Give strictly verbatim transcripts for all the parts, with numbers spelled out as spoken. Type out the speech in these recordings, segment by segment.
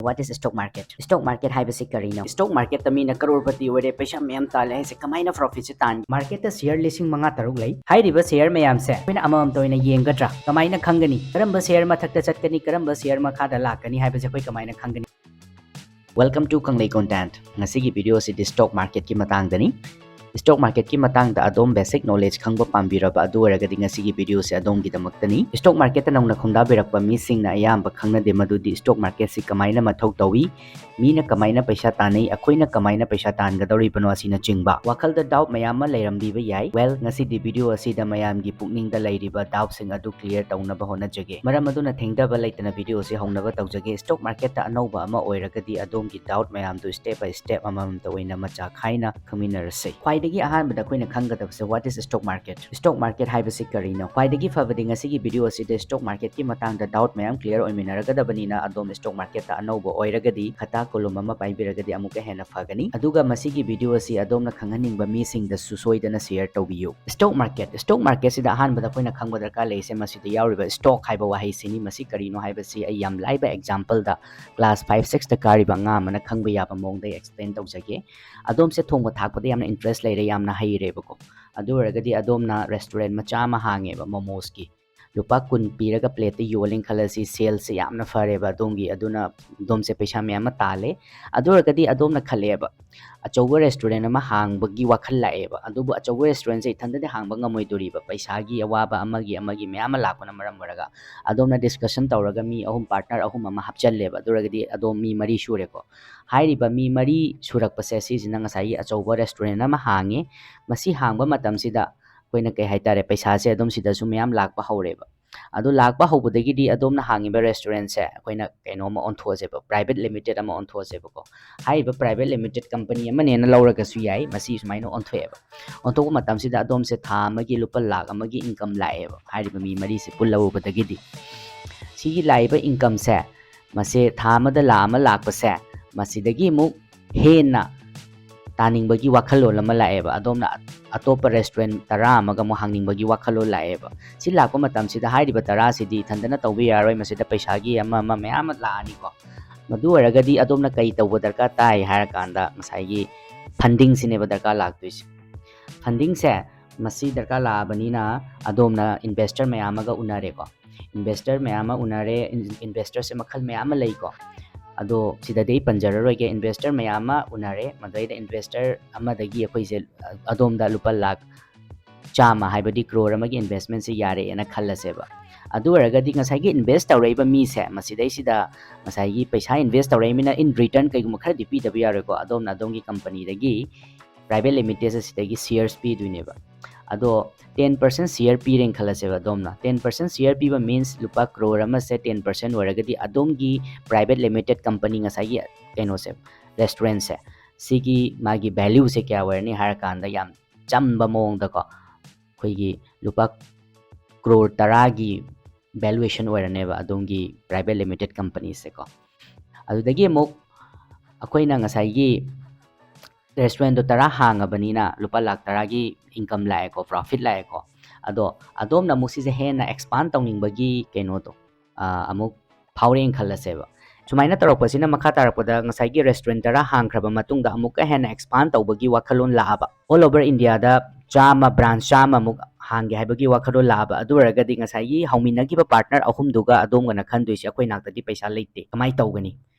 What is stock market? Stock market ꯍꯥꯏꯕꯁꯤ ꯀꯔꯤꯅꯣ? Stock marketꯇ ꯃꯤꯅ ꯀꯔꯣꯔꯄꯇꯤ ꯑꯣꯏꯔꯦ, ꯄꯩꯁꯥ ꯃꯌꯥꯝ ꯇꯥꯜꯂꯦ ꯍꯥꯏꯁꯦ ꯀꯃꯥꯏꯅ profitꯁꯦ ꯇꯥꯟꯒꯦ? Marketꯇ share ꯂꯤꯁꯤꯡ ꯃꯉꯥ ꯇꯔꯨꯛ ꯂꯩ꯫ ꯍꯥꯏꯔꯤꯕ share ꯃꯌꯥꯝꯁꯦ ꯑꯩꯈꯣꯏꯅ ꯑꯃꯃꯝꯇ ꯑꯣꯏꯅ ꯌꯦꯡꯒꯗ꯭ꯔꯥ? ꯀꯃꯥꯏꯅ ꯈꯪꯒꯅꯤ? ꯀꯔꯝꯕ share ꯃꯊꯛꯇ ꯆꯠꯀꯅꯤ, ꯀꯔꯝꯕ share ꯃꯈꯥꯗ ꯂꯥꯛꯀꯅꯤ ꯍꯥꯏꯕꯁꯦ ꯑꯩꯈꯣꯏ ꯀꯃꯥꯏꯅ ꯈꯪꯒꯅꯤ? Welcome to Kanglei Content. ꯉꯁꯤꯒꯤ video ꯑꯁꯤꯗꯤ stock marketꯀꯤ ꯃꯇꯥꯡꯗꯅꯤ꯫ Stock marketꯀꯤ ꯃꯇꯥꯡꯗ ꯑꯗꯣꯝ basic knowledge ꯈꯪꯕ ꯄꯥꯝꯕꯤꯔꯕ ꯑꯗꯨ ꯑꯣꯏꯔꯒꯗꯤ ꯉꯁꯤꯒꯤ videoꯁꯦ ꯑꯗꯣꯝꯒꯤꯗꯃꯛꯇꯅꯤ꯫ Stock marketꯇ ꯅꯧꯅ ꯈꯣꯡꯗꯥꯕꯤꯔꯛꯄ ꯃꯤꯁꯤꯡꯅ ꯑꯌꯥꯝꯕ ꯈꯪꯅꯗꯦ ꯃꯗꯨꯗꯤ stock marketꯁꯤ ꯀꯃꯥꯏꯅ ꯃꯊꯧ ꯇꯧꯏ, ꯃꯤꯅ ꯀꯃꯥꯏꯅ ꯄꯩꯁꯥ ꯇꯥꯟꯅꯩ, ꯑꯩꯈꯣꯏꯅ ꯀꯃꯥꯏꯅ ꯄꯩꯁꯥ ꯇꯥꯟꯒꯗꯧꯔꯤꯕꯅꯣ ꯑꯁꯤꯅꯆꯤꯡꯕ꯫ ꯋꯥꯈꯜꯗ doubt ꯃꯌꯥꯝ ꯑꯃ ꯂꯩꯔꯝꯕꯤꯕ ꯌꯥꯏ꯫ Well, ꯉꯁꯤꯗꯤ video ꯑꯁꯤꯗ ꯃꯌꯥꯝꯒꯤ ꯄꯨꯛꯅꯤꯡꯗ ꯂꯩꯔꯤꯕ doubtꯁꯤꯡ ꯑꯗꯨ clear ꯇꯧꯅꯕ ꯍꯣꯠꯅꯖꯒꯦ꯫ ꯃꯔꯝ ꯑꯗꯨꯅ ꯊꯦꯡꯊꯕ ꯂꯩꯇꯅ video ꯑꯁꯤ ꯍꯧꯅꯕ ꯇꯧꯖꯒꯦ꯫ Stock marketꯇ ꯑꯅꯧꯕ ꯑꯃ ꯑꯣꯏꯔꯒꯗꯤ ꯑꯗꯣꯝꯒꯤ doubt ꯃꯌꯥꯝꯗꯨ step by step ꯑꯃꯃꯝꯇ ꯑꯣꯏꯅ ꯃꯆꯥ ꯈꯥꯏꯅ ꯈꯪꯃꯤꯟꯅꯔꯁꯤ꯫ ꯈ꯭ꯋꯥꯏꯗꯒꯤ ꯑꯍꯥꯟꯕꯗ ꯑꯩꯈꯣꯏꯅ ꯈꯪꯒꯗꯕꯁꯦ, what is stock market? Stock market ꯍꯥꯏꯕꯁꯤ ꯀꯔꯤꯅꯣ? ꯈ꯭ꯋꯥꯏꯗꯒꯤ ꯐꯕꯗꯤ ꯉꯁꯤꯒꯤ video ꯑꯁꯤꯗ stock marketꯀꯤ ꯃꯇꯥꯡꯗ doubt ꯃꯌꯥꯝ clear ꯑꯣꯏꯃꯤꯟꯅꯔꯒꯗꯕꯅꯤꯅ ꯑꯗꯣꯝ stock marketꯇ ꯑꯅꯧꯕ ꯑꯣꯏꯔꯒꯗꯤ ꯈꯇꯥ ꯀꯣꯂꯣꯝ ꯑꯃ ꯄꯥꯏꯕꯤꯔꯒꯗꯤ ꯑꯃꯨꯛꯀ ꯍꯦꯟꯅ ꯐꯒꯅꯤ꯫ ꯑꯗꯨꯒ ꯃꯁꯤꯒꯤ video ꯑꯁꯤ ꯑꯗꯣꯝꯅ ꯈꯪꯍꯟꯅꯤꯡꯕ ꯃꯤꯁꯤꯡꯗꯁꯨ ꯁꯣꯏꯗꯅ share ꯇꯧꯕꯤꯌꯨ꯫ Stock market, stock marketꯁꯤꯗ ꯑꯍꯥꯟꯕꯗ ꯑꯩꯈꯣꯏꯅ ꯈꯪꯕ ꯗꯔꯀꯥꯔ ꯂꯩꯔꯤꯁꯦ ꯃꯁꯤꯗ ꯌꯥꯎꯔꯤꯕ stock ꯍꯥꯏꯕ ꯋꯥꯍꯩꯁꯤꯅꯤ꯫ ꯃꯁꯤ ꯀꯔꯤꯅꯣ ꯍꯥꯏꯕꯁꯤ ꯑꯩ ꯌꯥꯝ ꯂꯥꯏꯕ exampleꯗ class five sixꯇ ꯀꯥꯔꯤꯕ ꯑꯉꯥꯡ ꯑꯃꯅ ꯈꯪꯕ ꯌꯥꯕ ꯃꯑꯣꯡꯗ ꯑꯩ explain ꯇꯧꯖꯒꯦ꯫ ꯑꯗꯣꯝꯁꯦ ꯊꯣꯡꯕ ꯊꯥꯛꯄꯗ ꯌꯥꯝꯅ interest ꯂꯩꯔꯦ, ꯌꯥꯝꯅ ꯍꯩꯔꯦꯕꯀꯣ꯫ ꯑꯗꯨ ꯑꯣꯏꯔꯒꯗꯤ ꯑꯗꯣꯝꯅ restaurant ꯃꯆꯥ ꯑꯃ ꯍꯥꯡꯉꯦꯕ, momosꯀꯤ꯫ ꯂꯨꯄꯥ ꯀꯨꯟ ꯄꯤꯔꯒ plateꯇ ꯌꯣꯜꯂꯦꯅ ꯈꯜꯂꯁꯤ, salesꯁꯦ ꯌꯥꯝꯅ ꯐꯔꯦꯕ ꯑꯗꯣꯝꯒꯤ, ꯑꯗꯨꯅ ꯑꯗꯣꯝꯁꯦ ꯄꯩꯁꯥ ꯃꯌꯥꯝ ꯑꯃ ꯇꯥꯜꯂꯦ꯫ ꯑꯗꯨ ꯑꯣꯏꯔꯒꯗꯤ ꯑꯗꯣꯝꯅ ꯈꯜꯂꯛꯑꯦꯕ, ꯑꯆꯧꯕ restaurant ꯑꯃ ꯍꯥꯡꯕꯒꯤ ꯋꯥꯈꯜ ꯂꯥꯛꯑꯦꯕ꯫ ꯑꯗꯨꯕꯨ ꯑꯆꯧꯕ restaurantꯁꯦ ꯏꯊꯟꯗꯗꯤ ꯍꯥꯡꯕ ꯉꯝꯃꯣꯏꯗꯣꯔꯤꯕ, ꯄꯩꯁꯥꯒꯤ ꯑꯋꯥꯕ ꯑꯃꯒꯤ ꯑꯃꯒꯤ ꯃꯌꯥꯝ ꯑꯃ ꯂꯥꯛꯄꯅ ꯃꯔꯝ ꯑꯣꯏꯔꯒ ꯑꯗꯣꯝꯅ discussion ꯇꯧꯔꯒ ꯃꯤ ꯑꯍꯨꯝ, partner ꯑꯍꯨꯝ ꯑꯃ ꯍꯥꯞꯆꯜꯂꯦꯕ꯫ ꯑꯗꯨ ꯑꯣꯏꯔꯒꯗꯤ ꯑꯗꯣꯝ ꯃꯤ ꯃꯔꯤ ꯁꯨꯔꯦꯀꯣ꯫ ꯍꯥꯏꯔꯤꯕ ꯃꯤ ꯃꯔꯤ ꯁꯨꯔꯛꯄꯁꯦ ꯁꯤꯁꯤꯅ ꯉꯁꯥꯏꯒꯤ ꯑꯆꯧꯕ restaurant ꯑꯃ ꯍꯥꯡꯉꯦ꯫ ꯃꯁꯤ ꯍꯥꯡꯕ ꯃꯇꯝꯁꯤꯗ ꯑꯩꯈꯣꯏꯅ ꯀꯩ ꯍꯥꯏꯇꯥꯔꯦ, ꯄꯩꯁꯥꯁꯦ ꯑꯗꯨꯝ ꯁꯤꯗꯁꯨ ꯃꯌꯥꯝ ꯂꯥꯛꯄ ꯍꯧꯔꯦꯕ꯫ ꯑꯗꯨ ꯂꯥꯛꯄ ꯍꯧꯕꯗꯒꯤꯗꯤ ꯑꯗꯣꯝꯅ ꯍꯥꯡꯉꯤꯕ restaurantꯁꯦ ꯑꯩꯈꯣꯏꯅ ꯀꯩꯅꯣꯝꯃ ꯑꯣꯟꯊꯣꯛꯑꯁꯦꯕ, private limited ꯑꯃ ꯑꯣꯟꯊꯣꯛꯑꯁꯦꯕꯀꯣ꯫ ꯍꯥꯏꯔꯤꯕ private limited company ꯑꯃꯅꯦꯅ ꯂꯧꯔꯒꯁꯨ ꯌꯥꯏ, ꯃꯁꯤ ꯁꯨꯃꯥꯏꯅ ꯑꯣꯟꯊꯣꯛꯑꯦꯕ꯫ ꯑꯣꯟꯊꯣꯛꯄ ꯃꯇꯝꯁꯤꯗ ꯑꯗꯣꯝꯁꯦ ꯊꯥ ꯑꯃꯒꯤ ꯂꯨꯄꯥ ꯂꯥꯛ ꯑꯃꯒꯤ income ꯂꯥꯛꯑꯦꯕ, ꯍꯥꯏꯔꯤꯕ ꯃꯤ ꯃꯔꯤꯁꯦ ꯄꯨꯜꯂꯧꯕꯗꯒꯤꯗꯤ꯫ ꯁꯤꯒꯤ ꯂꯥꯛꯏꯕ incomeꯁꯦ, ꯃꯁꯦ ꯊꯥ ꯑꯃꯗ ꯂꯥꯛ ꯑꯃ ꯂꯥꯛꯄꯁꯦ, ꯃꯁꯤꯗꯒꯤ ꯑꯃꯨꯛ ꯍꯦꯟꯅ ꯇꯥꯅꯤꯡꯕꯒꯤ ꯋꯥꯈꯜꯂꯣꯟ ꯑꯃ ꯂꯥꯛꯑꯦꯕ꯫ ꯑꯗꯣꯝꯅ ꯑꯇꯣꯞꯄ restaurant ꯇꯔꯥ ꯑꯃꯒ ꯑꯃꯨꯛ ꯍꯥꯡꯅꯤꯡꯕꯒꯤ ꯋꯥꯈꯜꯂꯣꯟ ꯂꯥꯛꯑꯦꯕ꯫ ꯁꯤ ꯂꯥꯛꯄ ꯃꯇꯝꯁꯤꯗ ꯍꯥꯏꯔꯤꯕ ꯇꯔꯥꯁꯤꯗꯤ ꯏꯊꯟꯗꯅ ꯇꯧꯕ ꯌꯥꯔꯣꯏ, ꯃꯁꯤꯗ ꯄꯩꯁꯥꯒꯤ ꯑꯃ ꯑꯃ ꯃꯌꯥꯝ ꯑꯃ ꯂꯥꯛꯑꯅꯤꯀꯣ꯫ ꯃꯗꯨ ꯑꯣꯏꯔꯒꯗꯤ ꯑꯗꯣꯝꯅ ꯀꯩ ꯇꯧꯕ ꯗꯔꯀꯥꯔ ꯇꯥꯏ ꯍꯥꯏꯔꯀꯥꯟꯗ ꯉꯁꯥꯏꯒꯤ funding ꯁꯤꯅꯦꯕ ꯗꯔꯀꯥꯔ ꯂꯥꯛꯇꯣꯏꯁꯦ꯫ Funding ꯁꯦ ꯃꯁꯤ ꯗꯔꯀꯥꯔ ꯂꯥꯛꯑꯕꯅꯤꯅ ꯑꯗꯣꯝꯅ investor ꯃꯌꯥꯝ ꯑꯃꯒ ꯎꯅꯔꯦꯀꯣ꯫ Investor ꯃꯌꯥꯝ ꯑꯃ ꯎꯅꯔꯦ, investor ꯁꯦ ꯃꯈꯜ ꯃꯌꯥꯝ ꯑꯃ ꯂꯩꯀꯣ꯫ ꯑꯗꯣ ꯁꯤꯗꯗꯤ ꯑꯩ ꯄꯟꯖꯔꯔꯣꯏꯒꯦ, investor ꯃꯌꯥꯝ ꯑꯃ ꯎꯅꯔꯦ, ꯃꯗꯩꯗ investor ꯑꯃꯗꯒꯤ ꯑꯩꯈꯣꯏꯁꯦ ꯑꯗꯣꯝꯗ ꯂꯨꯄꯥ ꯂꯥꯈ ꯆꯥꯝꯃ ꯍꯥꯏꯕꯗꯤ crore ꯑꯃꯒꯤ investment ꯁꯦ ꯌꯥꯔꯦꯅ ꯈꯜꯂꯁꯦꯕ꯫ ꯑꯗꯨ ꯑꯣꯏꯔꯒꯗꯤ ꯉꯁꯥꯏꯒꯤ invest ꯇꯧꯔꯛꯏꯕ ꯃꯤꯁꯦ ꯃꯁꯤꯗꯩꯁꯤꯗ ꯉꯁꯥꯏꯒꯤ ꯄꯩꯁꯥ invest ꯇꯧꯔꯛꯏ ꯃꯤꯅ in return ꯀꯩꯒꯨꯝꯕ ꯈꯔꯗꯤ ꯄꯤꯗꯕ ꯌꯥꯔꯣꯏꯀꯣ꯫ ꯑꯗꯣꯝꯅ ꯑꯗꯣꯝꯒꯤ company ꯗꯒꯤ private limited ꯑꯁꯤꯗꯒꯤ shares ꯄꯤꯗꯣꯏꯅꯦꯕ꯫ ꯑꯗꯣ ten percent share ꯄꯤꯔꯦꯅ ꯈꯜꯂꯁꯦꯕ ꯑꯗꯣꯝꯅ꯫ Ten percent share ꯄꯤꯕ means ꯂꯨꯄꯥ crore ꯑꯃꯁꯦ ten percent ꯑꯣꯏꯔꯒꯗꯤ ꯑꯗꯣꯝꯒꯤ private limited company ꯉꯁꯥꯏꯒꯤ ꯀꯩꯅꯣꯁꯦ, restaurant ꯁꯦ, ꯁꯤꯒꯤ ꯃꯥꯒꯤ value ꯁꯦ ꯀꯌꯥ ꯑꯣꯏꯔꯅꯤ ꯍꯥꯏꯔꯀꯥꯟꯗ ꯌꯥꯝ ꯆꯝꯕ ꯃꯑꯣꯡꯗꯀꯣ, ꯑꯩꯈꯣꯏꯒꯤ ꯂꯨꯄꯥ crore ꯇꯔꯥꯒꯤ valuation ꯑꯣꯏꯔꯅꯦꯕ ꯑꯗꯣꯝꯒꯤ private limited company ꯁꯦꯀꯣ꯫ ꯑꯗꯨꯗꯒꯤ ꯑꯃꯨꯛ ꯑꯩꯈꯣꯏꯅ ꯉꯁꯥꯏꯒꯤ restaurant ꯗꯣ ꯇꯔꯥ ꯍꯥꯡꯉꯕꯅꯤꯅ ꯂꯨꯄꯥ ꯂꯥꯈ ꯇꯔꯥꯒꯤ income ꯂꯥꯛꯑꯦꯀꯣ, profit ꯂꯥꯛꯑꯦꯀꯣ꯫ ꯑꯗꯣ ꯑꯗꯣꯝꯅ ꯑꯃꯨꯛ ꯁꯤꯁꯦ ꯍꯦꯟꯅ expand ꯇꯧꯅꯤꯡꯕꯒꯤ ꯀꯩꯅꯣꯗꯣ, ꯑ, ꯑꯃꯨꯛ ꯐꯥꯎꯔꯦꯅ ꯈꯜꯂꯁꯦꯕ꯫ ꯁꯨꯃꯥꯏꯅ ꯇꯧꯔꯛꯄꯁꯤꯅ ꯃꯈꯥ ꯇꯥꯔꯛꯄꯗ ꯉꯁꯥꯏꯒꯤ restaurant ꯇꯔꯥ ꯍꯥꯡꯈ꯭ꯔꯕ ꯃꯇꯨꯡꯗ ꯑꯃꯨꯛꯀ ꯍꯦꯟꯅ expand ꯇꯧꯕꯒꯤ ꯋꯥꯈꯜꯂꯣꯟ ꯂꯥꯛꯑꯕ꯫ All over India ꯗ ꯆꯥꯝꯃ, branch ꯆꯥꯝꯃ ꯃꯨꯛ ꯍꯥꯡꯒꯦ ꯍꯥꯏꯕꯒꯤ ꯋꯥꯈꯜꯂꯣꯟ ꯂꯥꯛꯑꯕ꯫ ꯑꯗꯨ ꯑꯣꯏꯔꯒꯗꯤ ꯉꯁꯥꯏꯒꯤ ꯍꯧꯃꯤꯟꯅꯈꯤꯕ partner ꯑꯍꯨꯝꯗꯨꯒ ꯑꯗꯣꯝꯒꯅ ꯈꯟꯗꯣꯏꯁꯦ, "ꯑꯩꯈꯣꯏ ꯅꯥꯛꯇꯗꯤ ꯄꯩꯁꯥ ꯂꯩꯇꯦ, ꯀꯃꯥꯏꯅ ꯇꯧꯒꯅꯤ?"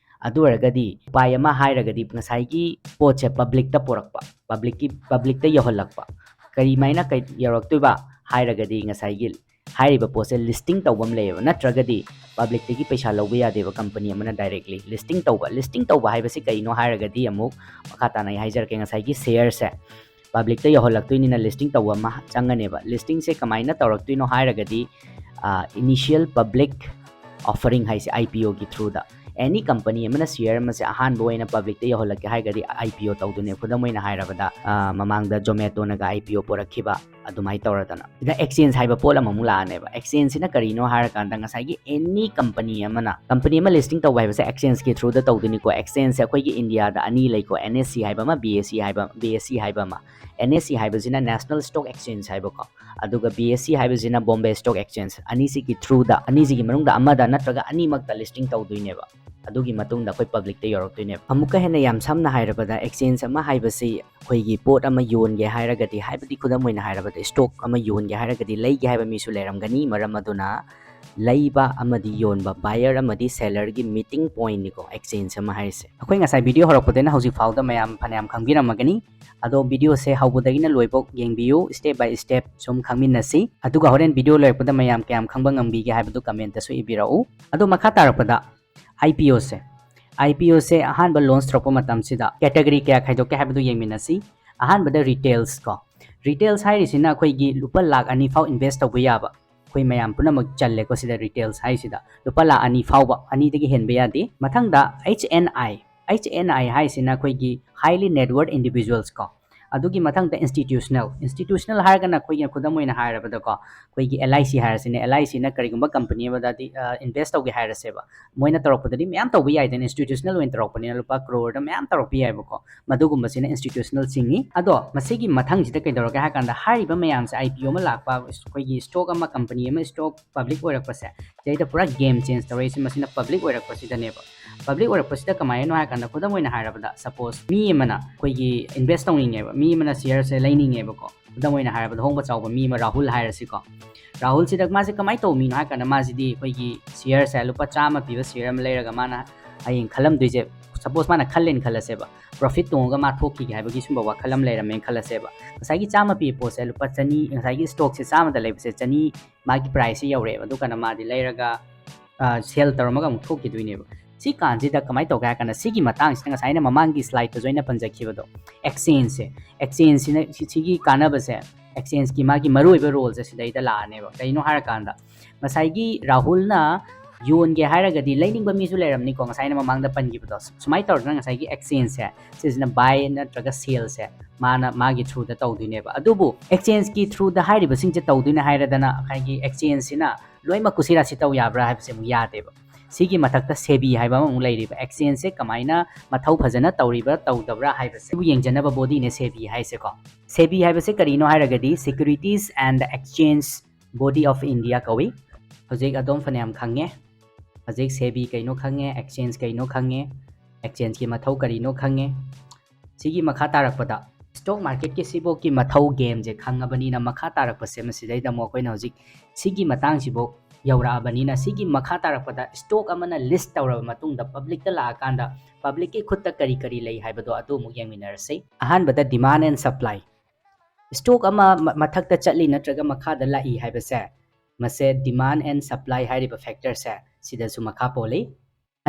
ꯑꯗꯨ ꯑꯣꯏꯔꯒꯗꯤ ꯎꯄꯥꯏ ꯑꯃ ꯍꯥꯏꯔꯒꯗꯤ ꯉꯁꯥꯏꯒꯤ ꯄꯣꯠꯁꯦ public ꯇ ꯄꯨꯔꯛꯄ, public ꯀꯤ, public ꯇ ꯌꯧꯍꯜꯂꯛꯄ꯫ ꯀꯔꯤꯃꯥꯏꯅ ꯀꯩ-, ꯌꯧꯔꯛꯇꯣꯏꯕ ꯍꯥꯏꯔꯒꯗꯤ ꯉꯁꯥꯏꯒꯤ ꯍꯥꯏꯔꯤꯕ ꯄꯣꯠꯁꯦ listing ꯇꯧꯕ ꯑꯃ ꯂꯩꯌꯦꯕ, ꯅꯠꯇ꯭ꯔꯒꯗꯤ public ꯇꯒꯤ ꯄꯩꯁꯥ ꯂꯧꯕ ꯌꯥꯗꯦꯕ company ꯑꯃꯅ directly꯫ Listing ꯇꯧꯕ, listing ꯇꯧꯕ ꯍꯥꯏꯕꯁꯤ ꯀꯩꯅꯣ ꯍꯥꯏꯔꯒꯗꯤ ꯑꯃꯨꯛ ꯃꯈꯥ ꯇꯥꯅ ꯑꯩ ꯍꯥꯏꯖꯔꯛꯀꯦ, ꯉꯁꯥꯏꯒꯤ share ꯁꯦ public ꯇ ꯌꯧꯍꯜꯂꯛꯇꯣꯏꯅꯤꯅ listing ꯇꯧꯕ ꯑꯃ ꯆꯪꯉꯅꯦꯕ꯫ Listing ꯁꯦ ꯀꯃꯥꯏꯅ ꯇꯧꯔꯛꯇꯣꯏꯅꯣ ꯍꯥꯏꯔꯒꯗꯤ, ꯑ, initial public offering ꯍꯥꯏꯁꯦ I P O ꯒꯤ through ꯗ꯫ Any company ꯑꯃꯅ share ꯑꯃꯁꯦ ꯑꯍꯥꯟꯕ ꯑꯣꯏꯅ public ꯇ ꯌꯧꯍꯜꯂꯛꯀꯦ ꯍꯥꯏꯔꯒꯗꯤ I P O ꯇꯧꯗꯣꯏꯅꯦ꯫ ꯈꯨꯗꯝ ꯑꯣꯏꯅ ꯍꯥꯏꯔꯕꯗ, ꯑ, ꯃꯃꯥꯡꯗ Zomato ꯅꯒ I P O ꯄꯨꯔꯛꯈꯤꯕ, ꯑꯗꯨꯃꯥꯏꯅ ꯇꯧꯔꯗꯅ꯫ ꯁꯤꯗ exchange ꯍꯥꯏꯕ ꯄꯣꯠ ꯑꯃꯃꯨꯛ ꯂꯥꯛꯑꯅꯦꯕ꯫ Exchange ꯁꯤꯅ ꯀꯔꯤꯅꯣ ꯍꯥꯏꯔꯀꯥꯟꯗ ꯉꯁꯥꯏꯒꯤ any company ꯑꯃꯅ, company ꯑꯃ listing ꯇꯧꯕ ꯍꯥꯏꯕꯁꯦ exchange ꯀꯤ through ꯗ ꯇꯧꯗꯣꯏꯅꯤꯀꯣ꯫ Exchange ꯁꯦ ꯑꯩꯈꯣꯏꯒꯤ India ꯗ ꯑꯅꯤ ꯂꯩꯀꯣ, N S E ꯍꯥꯏꯕ ꯑꯃ, B S E ꯍꯥꯏꯕ, B S E ꯍꯥꯏꯕ ꯑꯃ꯫ N S E ꯍꯥꯏꯕꯁꯤꯅ National Stock Exchange ꯍꯥꯏꯕꯀꯣ, ꯑꯗꯨꯒ B S E ꯍꯥꯏꯕꯁꯤꯅ Bombay Stock Exchange꯫ ꯑꯅꯤꯁꯤꯒꯤ through ꯗ, ꯑꯅꯤꯁꯤꯒꯤ ꯃꯅꯨꯡꯗ ꯑꯃꯗ ꯅꯠꯇ꯭ꯔꯒ ꯑꯅꯤꯃꯛꯇ listing ꯇꯧꯗꯣꯏꯅꯦꯕ꯫ ꯑꯗꯨꯒꯤ ꯃꯇꯨꯡꯗ ꯑꯩꯈꯣꯏ ꯄꯕ꯭ꯂꯤꯛꯇ ꯌꯧꯔꯛꯇꯣꯏꯅꯦꯕ꯫ ꯑꯃꯨꯛꯀ ꯍꯦꯟꯅ ꯌꯥꯝ ꯁꯝꯅ ꯍꯥꯏꯔꯕꯗ, ꯑꯦꯛꯁꯆꯦꯟꯖ ꯑꯃ ꯍꯥꯏꯕꯁꯤ ꯑꯩꯈꯣꯏꯒꯤ ꯄꯣꯠ ꯑꯃ ꯌꯣꯟꯒꯦ ꯍꯥꯏꯔꯒꯗꯤ, ꯍꯥꯏꯕꯗꯤ ꯈꯨꯗꯝ ꯑꯣꯏꯅ ꯍꯥꯏꯔꯕꯗ ꯁ꯭ꯇꯣꯛ ꯑꯃ ꯌꯣꯟꯒꯦ ꯍꯥꯏꯔꯒꯗꯤ ꯂꯩꯒꯦ ꯍꯥꯏꯕ ꯃꯤꯁꯨ ꯂꯩꯔꯝꯒꯅꯤ꯫ ꯃꯔꯝ ꯑꯗꯨꯅ ꯂꯩꯕ ꯑꯃꯗꯤ ꯌꯣꯟꯕ, ꯕꯥꯌꯔ ꯑꯃꯗꯤ ꯁꯦꯂꯔꯒꯤ ꯃꯤꯇꯤꯡ ꯄꯣꯏꯟꯠꯅꯤꯀꯣ ꯑꯦꯛꯁꯆꯦꯟꯖ ꯑꯃ ꯍꯥꯏꯔꯤꯁꯦ꯫ ꯑꯩꯈꯣꯏ ꯉꯁꯥꯏ ꯚꯤꯗꯤꯑꯣ ꯍꯧꯔꯛꯄꯗꯩꯅ ꯍꯧꯖꯤꯛ ꯐꯥꯎꯗ ꯃꯌꯥꯝ ꯐꯅꯌꯥꯝ ꯈꯪꯕꯤꯔꯝꯃꯒꯅꯤ꯫ ꯑꯗꯣ ꯚꯤꯗꯤꯑꯣꯁꯦ ꯍꯧꯕꯗꯒꯤꯅ ꯂꯣꯏꯐꯥꯎ ꯌꯦꯡꯕꯤꯌꯨ, ꯁ꯭ꯇꯦꯞ ꯕꯥꯏ ꯁ꯭ꯇꯦꯞ ꯁꯨꯝ ꯈꯪꯃꯤꯟꯅꯁꯤ꯫ ꯑꯗꯨꯒ ꯍꯣꯔꯦꯟ ꯚꯤꯗꯤꯑꯣ ꯂꯣꯏꯔꯛꯄꯗ ꯃꯌꯥꯝ ꯀꯌꯥꯝ ꯈꯪꯕ ꯉꯝꯕꯤꯒꯦ ꯍꯥꯏꯕꯗꯨ ꯀꯃꯦꯟꯇꯁꯨ ꯏꯕꯤꯔꯛꯎ꯫ ꯑꯗꯣ ꯃꯈꯥ ꯇꯥꯔꯛꯄꯗ IPOꯁꯦ, IPOꯁꯦ ꯑꯍꯥꯟꯕ ꯂꯣꯟꯆ ꯇꯧꯔꯛꯄ ꯃꯇꯝꯁꯤꯗ ꯀꯦꯇꯒꯣꯔꯤ ꯀꯌꯥ ꯈꯥꯏꯗꯣꯛꯀꯦ ꯍꯥꯏꯕꯗꯨ ꯌꯦꯡꯃꯤꯟꯅꯁꯤ꯫ ꯑꯍꯥꯟꯕꯗ ꯔꯤꯇꯦꯜꯁ ꯀꯣ, ꯔꯤꯇꯦꯜꯁ ꯍꯥꯏꯔꯤꯁꯤꯅ ꯑꯩꯈꯣꯏꯒꯤ ꯂꯨꯄꯥ ꯂꯥꯛ ꯑꯅꯤ ꯐꯥꯎ ꯏꯟꯚꯦꯁ ꯇꯧꯕ ꯌꯥꯕ, ꯑꯩꯈꯣꯏ ꯃꯌꯥꯝ ꯄꯨꯝꯅꯃꯛ ꯆꯜꯂꯦꯀꯣ ꯁꯤꯗ, ꯔꯤꯇꯦꯜꯁ ꯍꯥꯏꯁꯤꯗ ꯂꯨꯄꯥ ꯂꯥꯛ ꯑꯅꯤ ꯐꯥꯎꯕ, ꯑꯅꯤꯗꯒꯤ ꯍꯦꯟꯕ ꯌꯥꯗꯦ꯫ ꯃꯊꯪꯗ HNI, HNI ꯍꯥꯏꯁꯤꯅ ꯑꯩꯈꯣꯏꯒꯤ highly net worth individuals ꯀꯣ, ꯑꯗꯨꯒꯤ ꯃꯊꯪꯗ ꯏꯟꯁꯇꯤꯇ꯭ꯌꯨꯁꯅꯦꯜ꯫ ꯏꯟꯁꯇꯤꯇ꯭ꯌꯨꯁꯅꯦꯜ ꯍꯥꯏꯔꯒꯅ ꯑꯩꯈꯣꯏꯒꯤ ꯈꯨꯗꯝ ꯑꯣꯏꯅ ꯍꯥꯏꯔꯕꯗꯀꯣ, ꯑꯩꯈꯣꯏꯒꯤ LIC ꯍꯥꯏꯔꯁꯤꯅꯦ, LICꯅ ꯀꯔꯤꯒꯨꯝꯕ ꯀꯝꯄꯅꯤ ꯑꯃꯗꯗꯤ ꯏꯟꯚꯦꯁ ꯇꯧꯒꯦ ꯍꯥꯏꯔꯁꯦꯕ, ꯃꯣꯏꯅ ꯇꯧꯔꯛꯄꯗꯗꯤ ꯃꯌꯥꯝ ꯇꯧꯕ ꯌꯥꯏꯗꯅ, ꯏꯟꯁꯇꯤꯇ꯭ꯌꯨꯁꯅꯦꯜ ꯑꯣꯏꯅ ꯇꯧꯔꯛꯄꯅꯤꯅ ꯂꯨꯄꯥ ꯀ꯭ꯔꯣꯔꯗ ꯃꯌꯥꯝ ꯇꯧꯔꯛꯄ ꯌꯥꯏꯕꯀꯣ, ꯃꯗꯨꯒꯨꯝꯕꯁꯤꯅ ꯏꯟꯁꯇꯤꯇ꯭ꯌꯨꯁꯅꯦꯜ ꯆꯤꯡꯉꯤ꯫ ꯑꯗꯣ ꯃꯁꯤꯒꯤ ꯃꯊꯪꯁꯤꯗ ꯀꯩꯗꯧꯔꯒꯦ ꯍꯥꯏ ꯀꯥꯟꯗ, ꯍꯥꯏꯔꯤꯕ ꯃꯌꯥꯝꯁꯦ, IPO ꯑꯃ ꯂꯥꯛꯄ, ꯑꯩꯈꯣꯏꯒꯤ ꯁ꯭ꯇꯣꯛ ꯑꯃ, ꯀꯝꯄꯅꯤ ꯑꯃ ꯁ꯭ꯇꯣꯛ ꯄꯕ꯭ꯂꯤꯛ ꯑꯣꯏꯔꯛꯄꯁꯦ, ꯁꯤꯗꯩꯗ ꯄꯨꯔꯥ ꯒꯦꯝ ꯆꯦꯟꯖ ꯇꯧꯔꯛꯏꯁꯦ ꯃꯁꯤꯅ ꯄꯕ꯭ꯂꯤꯛ ꯑꯣꯏꯔꯛꯄꯁꯤꯗꯅꯦꯕ꯫ ꯄꯕ꯭ꯂꯤꯛ ꯑꯣꯏꯔꯛꯄꯁꯤꯗ ꯀꯃꯥꯏꯅꯅꯣ ꯍꯥꯏ ꯀꯥꯟꯗ, ꯈꯨꯗꯝ ꯑꯣꯏꯅ ꯍꯥꯏꯔꯕꯗ, ꯁꯄꯣꯁ ꯃꯤ ꯑꯃꯅ ꯑꯩꯈꯣꯏꯒꯤ ꯏꯟꯚꯦꯁ ꯇꯧꯅꯤꯡꯉꯦꯕ, ꯃꯤ ꯑꯃꯅ ꯁꯤꯌꯔꯁꯦ ꯂꯩꯅꯤꯡꯉꯦꯕꯀꯣ, ꯈꯨꯗꯝ ꯑꯣꯏꯅ ꯍꯥꯏꯔꯕꯗ ꯑꯍꯣꯡꯕ ꯆꯥꯎꯕ ꯃꯤ ꯑꯃ ꯔꯥꯍꯨꯜ ꯍꯥꯏꯔꯁꯤꯀꯣ꯫ ꯔꯥꯍꯨꯜꯁꯤꯗ ꯃꯥꯁꯦ ꯀꯃꯥꯏꯅ ꯇꯧꯕ ꯃꯤꯅꯣ ꯍꯥꯏ ꯀꯥꯟꯗ, ꯃꯥꯁꯤꯗꯤ ꯑꯩꯈꯣꯏꯒꯤ ꯁꯤꯌꯔꯁꯦ ꯂꯨꯄꯥ ꯆꯥꯝꯃ ꯄꯤꯕ ꯁꯤꯌꯔ ꯑꯃ ꯂꯩꯔꯒ ꯃꯥꯅ ꯍꯌꯦꯡ ꯈꯜꯂꯝꯗꯣꯏꯁꯦ, ꯁꯄꯣꯁ ꯃꯥꯅ ꯈꯜꯂꯦꯅ ꯈꯜꯂꯁꯦꯕ, ꯄ꯭ꯔꯣꯐꯤꯠ ꯇꯣꯡꯉꯒ ꯃꯥ ꯊꯣꯛꯈꯤꯒꯦ ꯍꯥꯏꯕꯒꯤ ꯁꯨꯝꯕ ꯋꯥꯈꯜ ꯑꯃ ꯂꯩꯔꯝꯃꯦꯅ ꯈꯜꯂꯁꯦꯕ꯫ ꯉꯁꯥꯏꯒꯤ ꯆꯥꯝꯃ ꯄꯤꯕ ꯄꯣꯠꯁꯦ ꯂꯨꯄꯥ ꯆꯅꯤ, ꯉꯁꯥꯏꯒꯤ ꯁ꯭ꯇꯣꯛꯁꯦ ꯆꯥꯝꯃꯗ ꯂꯩꯕꯁꯦ ꯆꯅꯤ ꯃꯥꯒꯤ ꯄ꯭ꯔꯥꯏꯁꯁꯦ ꯌꯧꯔꯛꯑꯦꯕ, ꯑꯗꯨ ꯀꯥꯟꯗ ꯃꯥꯗꯤ ꯂꯩꯔꯒ ꯁꯦꯜ ꯇꯧꯔꯝꯃꯒ ꯑꯃꯨꯛ ꯊꯣꯛꯈꯤꯗꯣꯏꯅꯦꯕ꯫ ꯁꯤ ꯀꯥꯟꯁꯤꯗ ꯀꯃꯥꯏꯅ ꯇꯧꯒꯦ ꯍꯥꯏ ꯀꯥꯟꯗ, ꯁꯤꯒꯤ ꯃꯇꯥꯡꯁꯤꯗ ꯉꯁꯥꯏ ꯑꯩꯅ ꯃꯃꯥꯡꯒꯤ ꯁ꯭ꯂꯥꯏꯗꯇꯁꯨ ꯑꯩꯅ ꯄꯟꯖꯈꯤꯕꯗꯣ, ꯑꯦꯛꯁꯆꯦꯟꯖꯁꯦ, ꯑꯦꯛꯁꯆꯦꯟꯖꯁꯤꯅ ꯁꯤ-, ꯁꯤꯒꯤ ꯀꯥꯟꯅꯕꯁꯦ, ꯑꯦꯛꯁꯆꯦꯟꯖꯀꯤ ꯃꯥꯒꯤ ꯃꯔꯨꯑꯣꯏꯕ ꯔꯣꯜꯁꯦ ꯁꯤꯗꯩꯗ ꯂꯥꯛꯑꯅꯦꯕ꯫ ꯀꯩꯅꯣ ꯍꯥꯏꯔꯀꯥꯟꯗ, ꯉꯁꯥꯏꯒꯤ ꯔꯥꯍꯨꯜꯅ ꯌꯣꯟꯒꯦ ꯍꯥꯏꯔꯒꯗꯤ, ꯂꯩꯅꯤꯡꯕ ꯃꯤꯁꯨ ꯂꯩꯔꯝꯅꯤꯀꯣ, ꯉꯁꯥꯏ ꯑꯩꯅ ꯃꯃꯥꯡꯗ ꯄꯟꯈꯤꯕꯗꯣ꯫ ꯁꯨꯃꯥꯏꯅ ꯇꯧꯔꯒꯅ ꯉꯁꯥꯏꯒꯤ ꯑꯦꯛꯁꯆꯦꯟꯖꯁꯦ, ꯁꯤꯁꯤꯅ ꯕꯥꯏ ꯅꯠꯇ꯭ꯔꯒ ꯁꯦꯜꯁꯦ ꯃꯥꯅ ꯃꯥꯒꯤ ꯊ꯭ꯔꯨꯗ ꯇꯧꯗꯣꯏꯅꯦꯕ꯫ ꯑꯗꯨꯕꯨ ꯑꯦꯛꯁꯆꯦꯟꯖꯀꯤ ꯊ꯭ꯔꯨꯗ ꯍꯥꯏꯔꯤꯕꯁꯤꯡꯁꯦ ꯇꯧꯗꯣꯏꯅꯦ ꯍꯥꯏꯔꯗꯅ, ꯉꯁꯥꯏꯒꯤ ꯑꯦꯛꯁꯆꯦꯟꯖꯁꯤꯅ ꯂꯣꯏꯅꯃꯛ ꯀꯨꯁꯤꯔꯥꯁꯤ ꯇꯧ ꯌꯥꯕ꯭ꯔꯥ ꯍꯥꯏꯕꯁꯦ ꯑꯃꯨꯛ ꯌꯥꯗꯦꯕ꯫ ꯁꯤꯒꯤ ꯃꯊꯛꯇ ꯁꯦꯕꯤ ꯍꯥꯏꯕ ꯑꯃꯃꯨꯛ ꯂꯩꯔꯤꯕ, ꯑꯦꯛꯁꯆꯦꯟꯖꯁꯦ ꯀꯃꯥꯏꯅ ꯃꯊꯧ ꯐꯖꯅ ꯇꯧꯔꯤꯕ꯭ꯔꯥ ꯇꯧꯗꯕ꯭ꯔꯥ ꯍꯥꯏꯕꯁꯤꯕꯨ ꯌꯦꯡꯖꯅꯕ ꯕꯣꯗꯤꯅꯦ ꯁꯦꯕꯤ ꯍꯥꯏꯁꯦꯀꯣ꯫ ꯁꯦꯕꯤ ꯍꯥꯏꯕꯁꯦ ꯀꯔꯤꯅꯣ ꯍꯥꯏꯔꯒꯗꯤ, Securities and Exchange Body of India ꯀꯧꯏ꯫ ꯍꯧꯖꯤꯛ ꯑꯗꯣꯝ ꯐꯅꯌꯥꯝ ꯈꯪꯉꯦ꯫ ꯍꯧꯖꯤꯛ ꯁꯦꯕꯤ ꯀꯩꯅꯣ ꯈꯪꯉꯦ, ꯑꯦꯛꯁꯆꯦꯟꯖ ꯀꯩꯅꯣ ꯈꯪꯉꯦ, ꯑꯦꯛꯁꯆꯦꯟꯖꯀꯤ ꯃꯊꯧ ꯀꯔꯤꯅꯣ ꯈꯪꯉꯦ꯫ ꯁꯤꯒꯤ ꯃꯈꯥ ꯇꯥꯔꯛꯄꯗ ꯁ꯭ꯇꯣꯛ ꯃꯥꯔꯀꯦꯠꯀꯤ ꯁꯤꯐꯥꯎꯒꯤ ꯃꯊꯧ ꯒꯦꯝꯁꯦ ꯈꯪꯉꯕꯅꯤꯅ, ꯃꯈꯥ ꯇꯥꯔꯛꯄꯁꯦ ꯃꯁꯤꯗꯩꯗ ꯑꯃꯨꯛ ꯑꯩꯈꯣꯏꯅ ꯍꯧꯖꯤꯛ ꯁꯤꯒꯤ ꯃꯇꯥꯡꯁꯤꯐꯥꯎ ꯌꯧꯔꯛꯑꯕꯅꯤꯅ, ꯁꯤꯒꯤ ꯃꯈꯥ ꯇꯥꯔꯛꯄꯗ ꯁ꯭ꯇꯣꯛ ꯑꯃꯅ ꯂꯤꯁ ꯇꯧꯔꯕ ꯃꯇꯨꯡꯗ ꯄꯕ꯭ꯂꯤꯛꯇ ꯂꯥꯛꯑꯀꯥꯟꯗ ꯄꯕ꯭ꯂꯤꯛꯀꯤ ꯈꯨꯠꯇ ꯀꯔꯤ ꯀꯔꯤ ꯂꯩ ꯍꯥꯏꯕꯗꯣ ꯑꯗꯨ ꯑꯃꯨꯛ ꯌꯦꯡꯃꯤꯟꯅꯔꯁꯤ꯫ ꯑꯍꯥꯟꯕꯗ demand and supply꯫ ꯁ꯭ꯇꯣꯛ ꯑꯃ ꯃ-, ꯃꯊꯛꯇ ꯆꯠꯂꯤ ꯅꯠꯇ꯭ꯔꯒ ꯃꯈꯥꯗ ꯂꯥꯛꯏ ꯍꯥꯏꯕꯁꯦ, ꯃꯁꯦ demand and supply ꯍꯥꯏꯔꯤꯕ ꯐꯦꯛꯇꯔꯁꯦ ꯁꯤꯗꯁꯨ ꯃꯈꯥ ꯄꯣꯜꯂꯤ꯫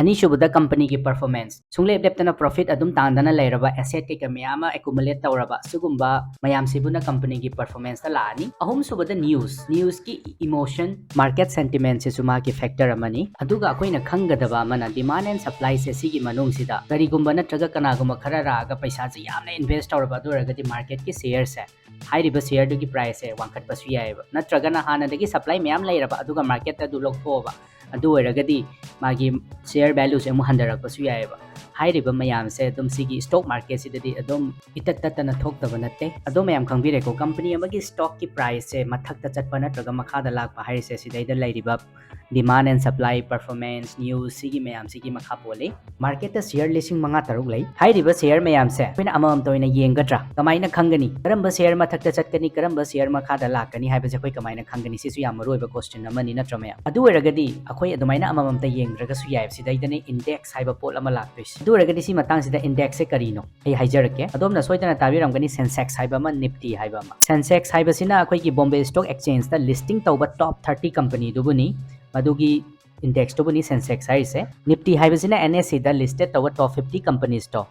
ꯑꯅꯤꯁꯨꯕꯗ ꯀꯝꯄꯅꯤꯒꯤ ꯄꯔꯐꯣꯔꯃꯦꯟꯁ꯫ ꯁꯨꯡꯂꯦꯞ ꯂꯦꯞꯇꯅ ꯄ꯭ꯔꯣꯐꯤꯠ ꯑꯗꯨꯝ ꯇꯥꯟꯗꯅ ꯂꯩꯔꯕ, ꯑꯦꯁꯦꯠ ꯀꯩꯀꯥ ꯃꯌꯥꯝ ꯑꯃ ꯑꯦꯀꯨꯃꯨꯂꯦꯠ ꯇꯧꯔꯕ, ꯁꯤꯒꯨꯝꯕ ꯃꯌꯥꯝꯁꯤꯕꯨꯅ ꯀꯝꯄꯅꯤꯒꯤ ꯄꯔꯐꯣꯔꯃꯦꯟꯁꯇ ꯂꯥꯛꯑꯅꯤ꯫ ꯑꯍꯨꯝꯁꯨꯕꯗ ꯅ꯭ꯌꯨꯁ꯫ ꯅ꯭ꯌꯨꯁꯀꯤ ꯏꯃꯣꯁꯟ, ꯃꯥꯔꯀꯦꯠ ꯁꯦꯟꯇꯤꯃꯦꯟꯁꯤꯁꯨ ꯃꯥꯒꯤ ꯐꯦꯛꯇꯔ ꯑꯃꯅꯤ꯫ ꯑꯗꯨꯒ ꯑꯩꯈꯣꯏꯅ ꯈꯪꯒꯗꯕ ꯑꯃꯅ, ꯗꯤꯃꯥꯟ ꯑꯦꯟ ꯁꯄ꯭ꯂꯥꯏꯁꯦ ꯁꯤꯒꯤ ꯃꯅꯨꯡꯁꯤꯗ ꯀꯔꯤꯒꯨꯝꯕ ꯅꯠꯇ꯭ꯔꯒ ꯀꯅꯥꯒꯨꯝꯕ ꯈꯔ ꯂꯥꯛꯑꯒ ꯄꯩꯁꯥꯁꯦ ꯌꯥꯝꯅ ꯏꯟꯚꯦꯁ ꯇꯧꯔꯕ, ꯑꯗꯨ ꯑꯣꯏꯔꯒꯗꯤ ꯃꯥꯔꯀꯦꯠꯀꯤ ꯁꯤꯌꯔꯁꯦ, ꯍꯥꯏꯔꯤꯕ ꯁꯤꯌꯔꯗꯨꯒꯤ ꯄ꯭ꯔꯥꯏꯁꯁꯦ ꯋꯥꯡꯈꯠꯄꯁꯨ ꯌꯥꯏꯑꯕ꯫ ꯅꯠꯇ꯭ꯔꯒꯅ ꯍꯥꯟꯅꯗꯒꯤ ꯁꯄ꯭ꯂꯥꯏ ꯃꯌꯥꯝ ꯂꯩꯔꯕ, ꯑꯗꯨꯒ ꯃꯥꯔꯀꯦꯠꯇ ꯑꯗꯨ ꯂꯧꯊꯣꯛꯑꯕ, ꯑꯗꯨ ꯑꯣꯏꯔꯒꯗꯤ ꯃꯥꯒꯤ ꯁꯤꯌꯔ ꯚꯦꯂꯨꯁꯦ ꯑꯃꯨꯛ ꯍꯟꯊꯔꯛꯄꯁꯨ ꯌꯥꯏꯑꯕ꯫ ꯍꯥꯏꯔꯤꯕ ꯃꯌꯥꯝꯁꯦ ꯑꯗꯨꯝ ꯁꯤꯒꯤ ꯁ꯭ꯇꯣꯛ ꯃꯥꯔꯀꯦꯠꯁꯤꯗꯗꯤ ꯑꯗꯨꯝ ꯏꯇꯠ ꯇꯠꯇꯅ ꯊꯣꯛꯇꯕ ꯅꯠꯇꯦ꯫ ꯑꯗꯣ ꯃꯌꯥꯝ ꯈꯪꯕꯤꯔꯦꯀꯣ, ꯀꯝꯄꯅꯤ ꯑꯃꯒꯤ ꯁ꯭ꯇꯣꯛꯀꯤ ꯄ꯭ꯔꯥꯏꯁꯁꯦ ꯃꯊꯛꯇ ꯆꯠꯄ ꯅꯠꯇ꯭ꯔꯒ ꯃꯈꯥꯗ ꯂꯥꯛꯄ ꯍꯥꯏꯔꯤꯁꯦ ꯁꯤꯗꯩꯗ ꯂꯩꯔꯤꯕ ꯗꯤꯃꯥꯟ ꯑꯦꯟ ꯁꯄ꯭ꯂꯥꯏ, ꯄꯔꯐꯣꯔꯃꯦꯟꯁ, ꯅ꯭ꯌꯨꯁ, ꯁꯤꯒꯤ ꯃꯌꯥꯝꯁꯤꯒꯤ ꯃꯈꯥ ꯄꯣꯜꯂꯤ꯫ ꯃꯥꯔꯀꯦꯠꯇ ꯁꯤꯌꯔ ꯂꯤꯁꯤꯡ ꯃꯉꯥ ꯇꯔꯨꯛ ꯂꯩ꯫ ꯍꯥꯏꯔꯤꯕ ꯁꯤꯌꯔ ꯃꯌꯥꯝꯁꯦ ꯑꯩꯈꯣꯏꯅ ꯑꯃꯃꯝꯇ ꯑꯣꯏꯅ ꯌꯦꯡꯒꯗ꯭ꯔꯥ? ꯀꯃꯥꯏꯅ ꯈꯪꯒꯅꯤ? ꯀꯔꯝꯕ ꯁꯤꯌꯔ ꯃꯊꯛꯇ ꯆꯠꯀꯅꯤ, ꯀꯔꯝꯕ ꯁꯤꯌꯔ ꯃꯈꯥꯗ ꯂꯥꯛꯀꯅꯤ ꯍꯥꯏꯕꯁꯦ ꯑꯩꯈꯣꯏ ꯀꯃꯥꯏꯅ ꯈꯪꯒꯅꯤ? ꯁꯤꯁꯨ ꯌꯥꯝ ꯃꯔꯨ ꯑꯣꯏꯕ ꯀꯣꯏꯁꯟ ꯑꯃꯅꯤ, ꯅꯠꯇ꯭ꯔꯥ ꯃꯌꯥꯝ? ꯑꯗꯨ ꯑꯣꯏꯔꯒꯗꯤ ꯑꯩꯈꯣꯏ ꯑꯗꯨꯃꯥꯏꯅ ꯑꯃꯃꯝꯇ ꯌꯦꯡꯗ꯭ꯔꯒꯁꯨ ꯌꯥꯏ꯫ ꯁꯤꯗꯩꯗꯅꯦ ꯏꯟꯗꯦꯛꯁ ꯍꯥꯏꯕ ꯄꯣꯠ ꯑꯃ ꯂꯥꯛꯇꯣꯏꯁꯦ꯫ ꯑꯗꯨ ꯑꯣꯏꯔꯒꯗꯤ ꯁꯤ ꯃꯇꯥꯡꯁꯤꯗ ꯏꯟꯗꯦꯛꯁꯁꯦ ꯀꯔꯤꯅꯣ ꯑꯩ ꯍꯥꯏꯖꯔꯛꯀꯦ꯫ ꯑꯗꯣꯝꯅ ꯁꯣꯏꯗꯅ ꯇꯥꯕꯤꯔꯝꯒꯅꯤ, ꯁꯦꯟꯁꯦꯛꯁ ꯍꯥꯏꯕ ꯑꯃ, ꯅꯤꯐꯇꯤ ꯍꯥꯏꯕ ꯑꯃ꯫ ꯁꯦꯟꯁꯦꯛꯁ ꯍꯥꯏꯕꯁꯤꯅ ꯑꯩꯈꯣꯏꯒꯤ ꯕꯣꯝꯕꯦ ꯁ꯭ꯇꯣꯛ ꯑꯦꯛꯁꯆꯦꯟꯖꯇ ꯂꯤꯁꯇꯤꯡ ꯇꯧꯕ ꯇꯣꯞ ꯊꯥꯔꯇꯤ ꯀꯝꯄꯅꯤꯗꯨꯕꯨꯅꯤ, ꯃꯗꯨꯒꯤ ꯏꯟꯗꯦꯛꯁꯇꯨꯕꯨꯅꯤ ꯁꯦꯟꯁꯦꯛꯁ ꯍꯥꯏꯔꯤꯁꯦ꯫ ꯅꯤꯐꯇꯤ ꯍꯥꯏꯕꯁꯤꯅ ꯑꯦꯟ ꯑꯦꯁ ꯁꯤꯗ ꯂꯤꯁꯇꯦꯠ ꯇꯧꯕ ꯇꯣꯞ ꯐꯤꯐꯇꯤ ꯀꯝꯄꯅꯤꯁꯇꯣ,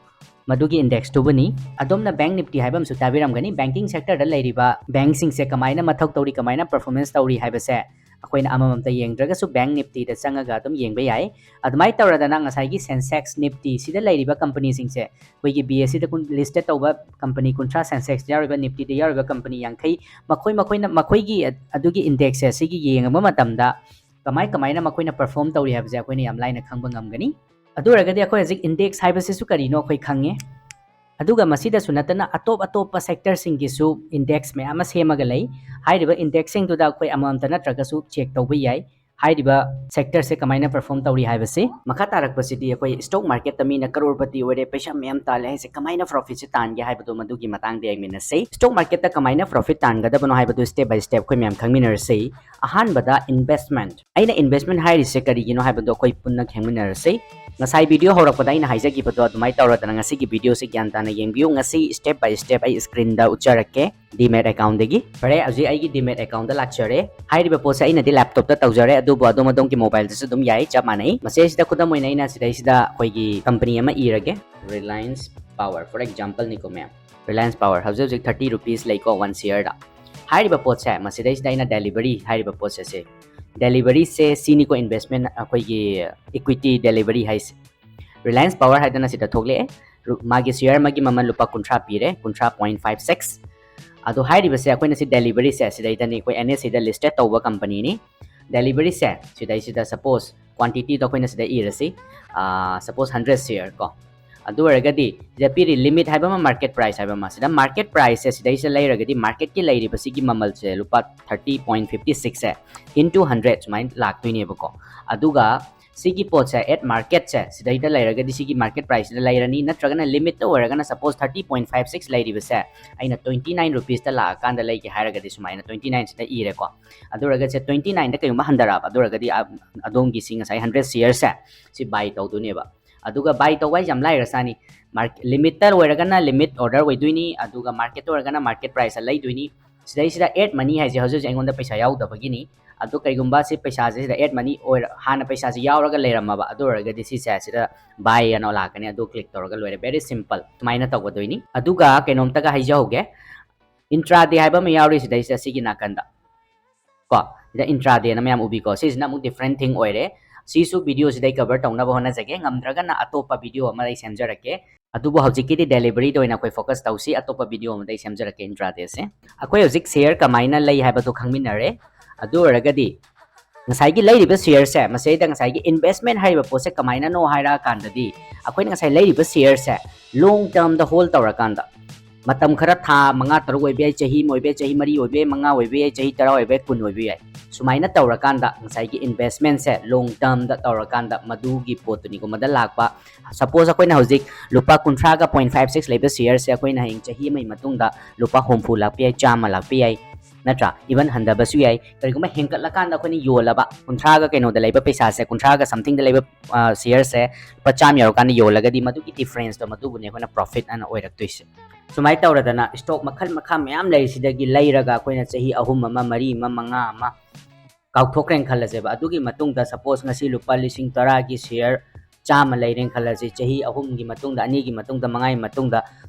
ꯃꯗꯨꯒꯤ ꯏꯟꯗꯦꯛꯁꯇꯨꯕꯨꯅꯤ꯫ ꯑꯗꯣꯝꯅ ꯕꯦꯡꯛ ꯅꯤꯐꯇꯤ ꯍꯥꯏꯕ ꯑꯃꯁꯨ ꯇꯥꯕꯤꯔꯝꯒꯅꯤ꯫ ꯕꯦꯡꯀꯤꯡ ꯁꯦꯛꯇꯔꯗ ꯂꯩꯔꯤꯕ ꯕꯦꯡꯛꯁꯤꯡꯁꯦ ꯀꯃꯥꯏꯅ ꯃꯊꯧ ꯇꯧꯔꯤ, ꯀꯃꯥꯏꯅ ꯄꯔꯐꯣꯔꯃꯦꯟꯁ ꯇꯧꯔꯤ ꯍꯥꯏꯕꯁꯦ ꯑꯩꯈꯣꯏꯅ ꯑꯃꯃꯝꯇ ꯌꯦꯡꯗ꯭ꯔꯒꯁꯨ ꯕꯦꯡꯛ ꯅꯤꯐꯇꯤꯗ ꯆꯪꯉꯒ ꯑꯗꯨꯝ ꯌꯦꯡꯕ ꯌꯥꯏ꯫ ꯑꯗꯨꯃꯥꯏꯅ ꯇꯧꯔꯗꯅ ꯉꯁꯥꯏꯒꯤ ꯁꯦꯟꯁꯦꯛꯁ, ꯅꯤꯐꯇꯤ ꯁꯤꯗ ꯂꯩꯔꯤꯕ ꯀꯝꯄꯅꯤꯁꯤꯡꯁꯦ, ꯑꯩꯈꯣꯏꯒꯤ ꯕꯤ ꯑꯦꯁ ꯁꯤꯗ ꯀꯨꯟ, ꯂꯤꯁꯇꯦꯠ ꯇꯧꯕ ꯀꯝꯄꯅꯤ ꯀꯨꯟꯊ꯭ꯔꯥ, ꯁꯦꯟꯁꯦꯛꯁꯇ ꯌꯥꯎꯔꯤꯕ, ꯅꯤꯐꯇꯤꯗ ꯌꯥꯎꯔꯤꯕ ꯀꯝꯄꯅꯤ ꯌꯥꯡꯈꯩ, ꯃꯈꯣꯏ, ꯃꯈꯣꯏꯅ, ꯃꯈꯣꯏꯒꯤ ꯑꯗꯨꯒꯤ ꯏꯟꯗꯦꯛꯁꯁꯦ ꯁꯤꯒꯤ ꯌꯦꯡꯕ ꯃꯇꯝꯗ ꯀꯃꯥꯏ ꯀꯃꯥꯏꯅ ꯃꯈꯣꯏꯅ ꯄꯔꯐꯣꯔꯝ ꯇꯧꯔꯤ ꯍꯥꯏꯕꯁꯦ ꯑꯩꯈꯣꯏꯅ ꯌꯥꯝ ꯂꯥꯏꯅ ꯈꯪꯕ ꯉꯝꯒꯅꯤ꯫ ꯑꯗꯨ ꯑꯣꯏꯔꯒꯗꯤ ꯑꯩꯈꯣꯏ ꯍꯧꯖꯤꯛ ꯏꯟꯗꯦꯛꯁ ꯍꯥꯏꯕꯁꯤꯁꯨ ꯀꯔꯤꯅꯣ ꯑꯩꯈꯣꯏ ꯈꯪꯉꯦ꯫ ꯑꯗꯨꯒ ꯃꯁꯤꯗꯁꯨ ꯅꯠꯇꯅ ꯑꯇꯣꯞ ꯑꯇꯣꯞꯄ ꯁꯦꯛꯇꯔꯁꯤꯡꯒꯤꯁꯨ ꯏꯟꯗꯦꯛꯁ ꯃꯌꯥꯝ ꯑꯃ ꯁꯦꯝꯃꯒ ꯂꯩ꯫ ꯍꯥꯏꯔꯤꯕ ꯏꯟꯗꯦꯛꯁꯁꯤꯡꯗꯨꯗ ꯑꯩꯈꯣꯏ ꯑꯃꯃꯝꯇ ꯅꯠꯇ꯭ꯔꯒꯁꯨ ꯆꯦꯛ ꯇꯧꯕ ꯌꯥꯏ꯫ ꯍꯥꯏꯔꯤꯕ sectorꯁꯦ ꯀꯃꯥꯏꯅ perform ꯇꯧꯔꯤ ꯍꯥꯏꯕꯁꯤ꯫ ꯃꯈꯥ ꯇꯥꯔꯛꯄꯁꯤꯗꯤ ꯑꯩꯈꯣꯏ stock marketꯇ ꯃꯤꯅ crorepati ꯑꯣꯏꯔꯦ, ꯄꯩꯁꯥ ꯃꯌꯥꯝ ꯇꯥꯜꯂꯦ ꯍꯥꯏꯁꯦ ꯀꯃꯥꯏꯅ profitꯁꯦ ꯇꯥꯟꯒꯦ ꯍꯥꯏꯕꯗꯣ ꯃꯗꯨꯒꯤ ꯃꯇꯥꯡꯗ ꯌꯦꯡꯃꯤꯟꯅꯁꯦ꯫ Stock marketꯇ ꯀꯃꯥꯏꯅ profit ꯇꯥꯟꯒꯗꯕꯅꯣ ꯍꯥꯏꯕꯗꯨ step by step ꯑꯩꯈꯣꯏ ꯃꯌꯥꯝ ꯈꯪꯃꯤꯟꯅꯔꯁꯦ꯫ ꯑꯍꯥꯟꯕꯗ investment꯫ ꯑꯩꯅ investment ꯍꯥꯏꯔꯤꯁꯦ ꯀꯔꯤꯒꯤꯅꯣ ꯍꯥꯏꯕꯗꯣ ꯑꯩꯈꯣꯏ ꯄꯨꯟꯅ ꯈꯪꯃꯤꯟꯅꯔꯁꯦ꯫ ꯉꯁꯥꯏ video ꯍꯧꯔꯛꯄꯗ ꯑꯩꯅ ꯍꯥꯏꯖꯈꯤꯕꯗꯣ ꯑꯗꯨꯃꯥꯏꯅ ꯇꯧꯔꯗꯅ ꯉꯁꯤꯒꯤ videoꯁꯦ ꯒ꯭ꯌꯥꯟ ꯇꯥꯅ ꯌꯦꯡꯕꯤꯌꯨ꯫ ꯉꯁꯤ step by step ꯑꯩ screenꯗ ꯎꯠꯆꯔꯛꯀꯦ꯫ Demat accountꯗꯒꯤ꯫ ꯐꯔꯦ, ꯍꯧꯖꯤꯛ ꯑꯩꯒꯤ Demat accountꯇ ꯂꯥꯛꯆꯔꯦ꯫ ꯍꯥꯏꯔꯤꯕ ꯄꯣꯠꯁꯦ ꯑꯩꯅꯗꯤ laptopꯇ ꯇꯧꯖꯔꯦ, ꯑꯗꯨꯕꯨ ꯑꯗꯣꯝ ꯑꯗꯣꯝꯒꯤ mobileꯗꯁꯨ ꯑꯗꯨꯝ ꯌꯥꯏ, ꯆꯞ ꯃꯥꯟꯅꯩ꯫ ꯃꯁꯤꯗꯩꯁꯤꯗ ꯈꯨꯗꯝ ꯑꯣꯏꯅ ꯑꯩꯅ ꯁꯤꯗꯩꯁꯤꯗ ꯑꯩꯈꯣꯏꯒꯤ company ꯑꯃ ꯏꯔꯒꯦ, Reliance Power, for exampleꯅꯤꯀꯣ ꯃꯌꯥꯝ꯫ Reliance Power ꯍꯧꯖꯤꯛ ꯍꯧꯖꯤꯛ thirty rupees ꯂꯩꯀꯣ one shareꯗ꯫ ꯍꯥꯏꯔꯤꯕ ꯄꯣꯠꯁꯦ ꯃꯁꯤꯗꯩꯁꯤꯗ ꯑꯩꯅ delivery ꯍꯥꯏꯔꯤꯕ ꯄꯣꯠꯁꯦ ꯁꯤ, deliveryꯁꯦ ꯁꯤꯅꯤꯀꯣ investment ꯑꯩꯈꯣꯏꯒꯤ equity delivery ꯍꯥꯏꯁꯦ꯫ Reliance Power ꯍꯥꯏꯗꯅ ꯁꯤꯗ ꯊꯣꯛꯂꯛꯑꯦ꯫ ꯔꯨ-, ꯃꯥꯒꯤ share ꯑꯃꯒꯤ ꯃꯃꯜ ꯂꯨꯄꯥ ꯀꯨꯟꯊ꯭ꯔꯥ ꯄꯤꯔꯦ, ꯀꯨꯟꯊ꯭ꯔꯥ point five six꯫ ꯑꯗꯣ ꯍꯥꯏꯔꯤꯕꯁꯦ ꯑꯩꯈꯣꯏꯅ ꯁꯤ deliveryꯁꯦ ꯁꯤꯗꯩꯗꯅꯤ, ꯑꯩꯈꯣꯏ NSEꯗ listed ꯇꯧꯕ companyꯅꯤ꯫ Deliveryꯁꯦ ꯁꯤꯗꯩꯁꯤꯗ suppose quantityꯗꯣ ꯑꯩꯈꯣꯏꯅ ꯁꯤꯗ ꯏꯔꯁꯤ, ꯑꯥ, suppose hundred share ꯀꯣ꯫ ꯑꯗꯨ ꯑꯣꯏꯔꯒꯗꯤ ꯁꯤꯗ ꯄꯤꯔꯤ limit ꯍꯥꯏꯕ ꯑꯃ, market price ꯍꯥꯏꯕ ꯑꯃ꯫ ꯁꯤꯗ market priceꯁꯦ ꯁꯤꯗꯩꯁꯤꯗ ꯂꯩꯔꯒꯗꯤ marketꯀꯤ ꯂꯩꯔꯤꯕꯁꯤꯒꯤ ꯃꯃꯜꯁꯦ ꯂꯨꯄꯥ thirty point fifty sixꯁꯦ into hundred ꯁꯨꯃꯥꯏꯅ ꯂꯥꯛꯇꯣꯏꯅꯦꯕꯀꯣ꯫ ꯑꯗꯨꯒ ꯁꯤꯒꯤ ꯄꯣꯠꯁꯦ at marketꯁꯦ ꯁꯤꯗꯩꯗ ꯂꯩꯔꯒꯗꯤ ꯁꯤꯒꯤ market priceꯁꯤꯗ ꯂꯩꯔꯅꯤ, ꯅꯠꯇ꯭ꯔꯒꯅ limitꯇ ꯑꯣꯏꯔꯒꯅ suppose thirty point five six ꯂꯩꯔꯤꯕꯁꯦ ꯑꯩꯅ twenty nine rupeesꯇ ꯂꯥꯛꯑꯀꯥꯟꯗ ꯂꯩꯒꯦ ꯍꯥꯏꯔꯒꯗꯤ ꯁꯨꯃꯥꯏꯅ twenty nineꯁꯤꯗ ꯏꯔꯦꯀꯣ꯫ ꯑꯗꯨ ꯑꯣꯏꯔꯒ ꯁꯦ twenty nineꯗ ꯀꯩꯒꯨꯝꯕ ꯍꯟꯊꯔꯛꯑꯕ, ꯑꯗꯨ ꯑꯣꯏꯔꯒꯗꯤ ꯑ-, ꯑꯗꯣꯝꯒꯤ ꯁꯤ ꯉꯁꯥꯏ hundred shareꯁꯦ ꯁꯤ buy ꯇꯧꯗꯣꯏꯅꯦꯕ꯫ ꯑꯗꯨꯒ buy ꯇꯧꯕ ꯍꯥꯏꯁꯦ ꯌꯥꯝ ꯂꯥꯏꯔ ꯆꯥꯅꯤ꯫ Mark-, limitꯇ ꯑꯣꯏꯔꯒꯅ limit order ꯑꯣꯏꯗꯣꯏꯅꯤ, ꯑꯗꯨꯒ marketꯇ ꯑꯣꯏꯔꯒꯅ market priceꯇ ꯂꯩꯗꯣꯏꯅꯤ꯫ ꯁꯤꯗꯩꯁꯤꯗ at money ꯍꯥꯏꯁꯦ ꯍꯧꯖꯤꯛ ꯍꯧꯖꯤꯛ ꯑꯩꯉꯣꯟꯗ ꯄꯩꯁꯥ ꯌꯥꯎꯗꯕꯒꯤꯅꯤ꯫ ꯑꯗꯨ ꯀꯩꯒꯨꯝꯕ ꯁꯤ ꯄꯩꯁꯥꯁꯦ ꯁꯤꯗ at money ꯑꯣꯏꯔ-, ꯍꯥꯟꯅ ꯄꯩꯁꯥꯁꯦ ꯌꯥꯎꯔꯒ ꯂꯩꯔꯝꯃꯕ, ꯑꯗꯨ ꯑꯣꯏꯔꯒꯗꯤ ꯁꯤꯁꯦ ꯁꯤꯗ buy ꯑꯅ ꯂꯥꯛꯀꯅꯤ, ꯑꯗꯨ click ꯇꯧꯔꯒ ꯂꯣꯏꯔꯦ꯫ Very simple, ꯁꯨꯃꯥꯏꯅ ꯇꯧꯒꯗꯣꯏꯅꯤ꯫ ꯑꯗꯨꯒ ꯀꯩꯅꯣꯝꯇꯒ ꯍꯥꯏꯖꯍꯧꯒꯦ, intraday ꯍꯥꯏꯕ ꯑꯃ ꯌꯥꯎꯔꯤ ꯁꯤꯗꯩꯁꯤꯗ, ꯁꯤꯒꯤ ꯅꯥꯀꯟꯗ ꯀꯣ, ꯁꯤꯗ intradayꯅ ꯃꯌꯥꯝ ꯎꯕꯤꯀꯣ, ꯁꯤꯁꯤꯅ ꯑꯃꯨꯛ different thing ꯑꯣꯏꯔꯦ꯫ ꯁꯤꯁꯨ videoꯁꯤꯗ ꯑꯩ cover ꯇꯧꯅꯕ ꯍꯣꯠꯅꯖꯒꯦ, ꯉꯝꯗ꯭ꯔꯒꯅ ꯑꯇꯣꯞꯄ video ꯑꯃꯗ ꯑꯩ ꯁꯦꯝꯖꯔꯛꯀꯦ꯫ ꯑꯗꯨꯕꯨ ꯍꯧꯖꯤꯛꯀꯤꯗꯤ deliveryꯗ ꯑꯣꯏꯅ ꯑꯩꯈꯣꯏ focus ꯇꯧꯁꯤ, ꯑꯇꯣꯞꯄ video ꯑꯃꯗ ꯑꯩ ꯁꯦꯝꯖꯔꯛꯀꯦ intradayꯁꯦ꯫ ꯑꯩꯈꯣꯏ ꯍꯧꯖꯤꯛ share ꯀꯃꯥꯏꯅ ꯂꯩ ꯍꯥꯏꯕꯗꯨ ꯈꯪꯃꯤꯟꯅꯔꯦ꯫ ꯑꯗꯨ ꯑꯣꯏꯔꯒꯗꯤ ꯉꯁꯥꯏꯒꯤ ꯂꯩꯔꯤꯕ shareꯁꯦ, ꯃꯁꯤꯗꯩꯗ ꯉꯁꯥꯏꯒꯤ investment ꯍꯥꯏꯔꯤꯕ ꯄꯣꯠꯁꯦ ꯀꯃꯥꯏꯅꯅꯣ ꯍꯥꯏꯔꯛꯑꯀꯥꯟꯗꯗꯤ, ꯑꯩꯈꯣꯏꯅ ꯉꯁꯥꯏ ꯂꯩꯔꯤꯕ shareꯁꯦ long termꯗ hold ꯇꯧꯔꯀꯥꯟꯗ, ꯃꯇꯝ ꯈꯔ, ꯊꯥ ꯃꯉꯥ ꯇꯔꯨꯛ ꯑꯣꯏꯕ ꯌꯥꯏ, ꯆꯍꯤ ꯑꯃ ꯑꯣꯏꯕ ꯌꯥꯏ, ꯆꯍꯤ ꯃꯔꯤ ꯑꯣꯏꯕ ꯌꯥꯏ, ꯃꯉꯥ ꯑꯣꯏꯕ ꯌꯥꯏ, ꯆꯍꯤ ꯇꯔꯥ ꯑꯣꯏꯕ ꯌꯥꯏ, ꯀꯨꯟ ꯑꯣꯏꯕ ꯌꯥꯏ꯫ ꯁꯨꯃꯥꯏꯅ ꯇꯧꯔꯀꯥꯟꯗ ꯉꯁꯥꯏꯒꯤ investmentꯁꯦ long termꯗ ꯇꯧꯔꯀꯥꯟꯗ ꯃꯗꯨꯒꯤ ꯄꯣꯠꯇꯨꯅꯤꯀꯣ ꯃꯗ ꯂꯥꯛꯄ꯫ Suppose ꯑꯩꯈꯣꯏꯅ ꯍꯧꯖꯤꯛ ꯂꯨꯄꯥ ꯀꯨꯟꯊ꯭ꯔꯥꯒ point five six ꯂꯩꯕ shareꯁꯦ ꯑꯩꯈꯣꯏꯅ ꯍꯌꯦꯡ ꯆꯍꯤ ꯑꯃꯒꯤ ꯃꯇꯨꯡꯗ ꯂꯨꯄꯥ ꯍꯨꯝꯐꯨ ꯂꯥꯛꯄ ꯌꯥꯏ, ꯆꯥꯝꯃ ꯂꯥꯛꯄ ꯌꯥꯏ, ꯅꯠꯇ꯭ꯔꯥ? Even ꯍꯟꯊꯕꯁꯨ ꯌꯥꯏ꯫ ꯀꯔꯤꯒꯨꯝꯕ ꯍꯦꯟꯒꯠꯂꯀꯥꯟꯗ ꯑꯩꯈꯣꯏꯅ ꯌꯣꯜꯂꯕ ꯀꯨꯟꯊ꯭ꯔꯥꯒ ꯀꯩꯅꯣꯗ ꯂꯩꯕ ꯄꯩꯁꯥꯁꯦ, ꯀꯨꯟꯊ꯭ꯔꯥꯒ somethingꯗ ꯂꯩꯕ shareꯁꯦ ꯂꯨꯄꯥ ꯆꯥꯝꯃ ꯌꯧꯔꯀꯥꯟꯗ ꯌꯣꯜꯂꯒꯗꯤ ꯃꯗꯨꯒꯤ differenceꯇꯣ ꯃꯗꯨꯕꯨꯅꯦ ꯑꯩꯈꯣꯏꯅ profit ꯑꯅ ꯑꯣꯏꯔꯛꯇꯣꯏꯁꯦ꯫ ꯁꯨꯃꯥꯏꯅ ꯇꯧꯔꯗꯅ stock ꯃꯈꯜ ꯃꯈꯥ ꯃꯌꯥꯝ ꯂꯩꯔꯤꯁꯤꯗꯒꯤ ꯂꯩꯔꯒ ꯑꯩꯈꯣꯏꯅ ꯆꯍꯤ ꯑꯍꯨꯝ ꯑꯃ, ꯃꯔꯤ ꯑꯃ, ꯃꯉꯥ ꯑꯃ ꯀꯥꯎꯊꯣꯛꯈ꯭ꯔꯦꯅ ꯈꯜꯂꯁꯦꯕ꯫ ꯑꯗꯨꯒꯤ ꯃꯇꯨꯡꯗ suppose ꯉꯁꯤ ꯂꯨꯄꯥ ꯂꯤꯁꯤꯡ ꯇꯔꯥꯒꯤ share ꯆꯥꯝꯃ ꯂꯩꯔꯦꯅ ꯈꯜꯂꯁꯤ꯫ ꯆꯍꯤ ꯑꯍꯨꯝꯒꯤ ꯃꯇꯨꯡꯗ, ꯑꯅꯤꯒꯤ ꯃꯇꯨꯡꯗ, ꯃꯉꯥꯒꯤ ꯃꯇꯨꯡꯗ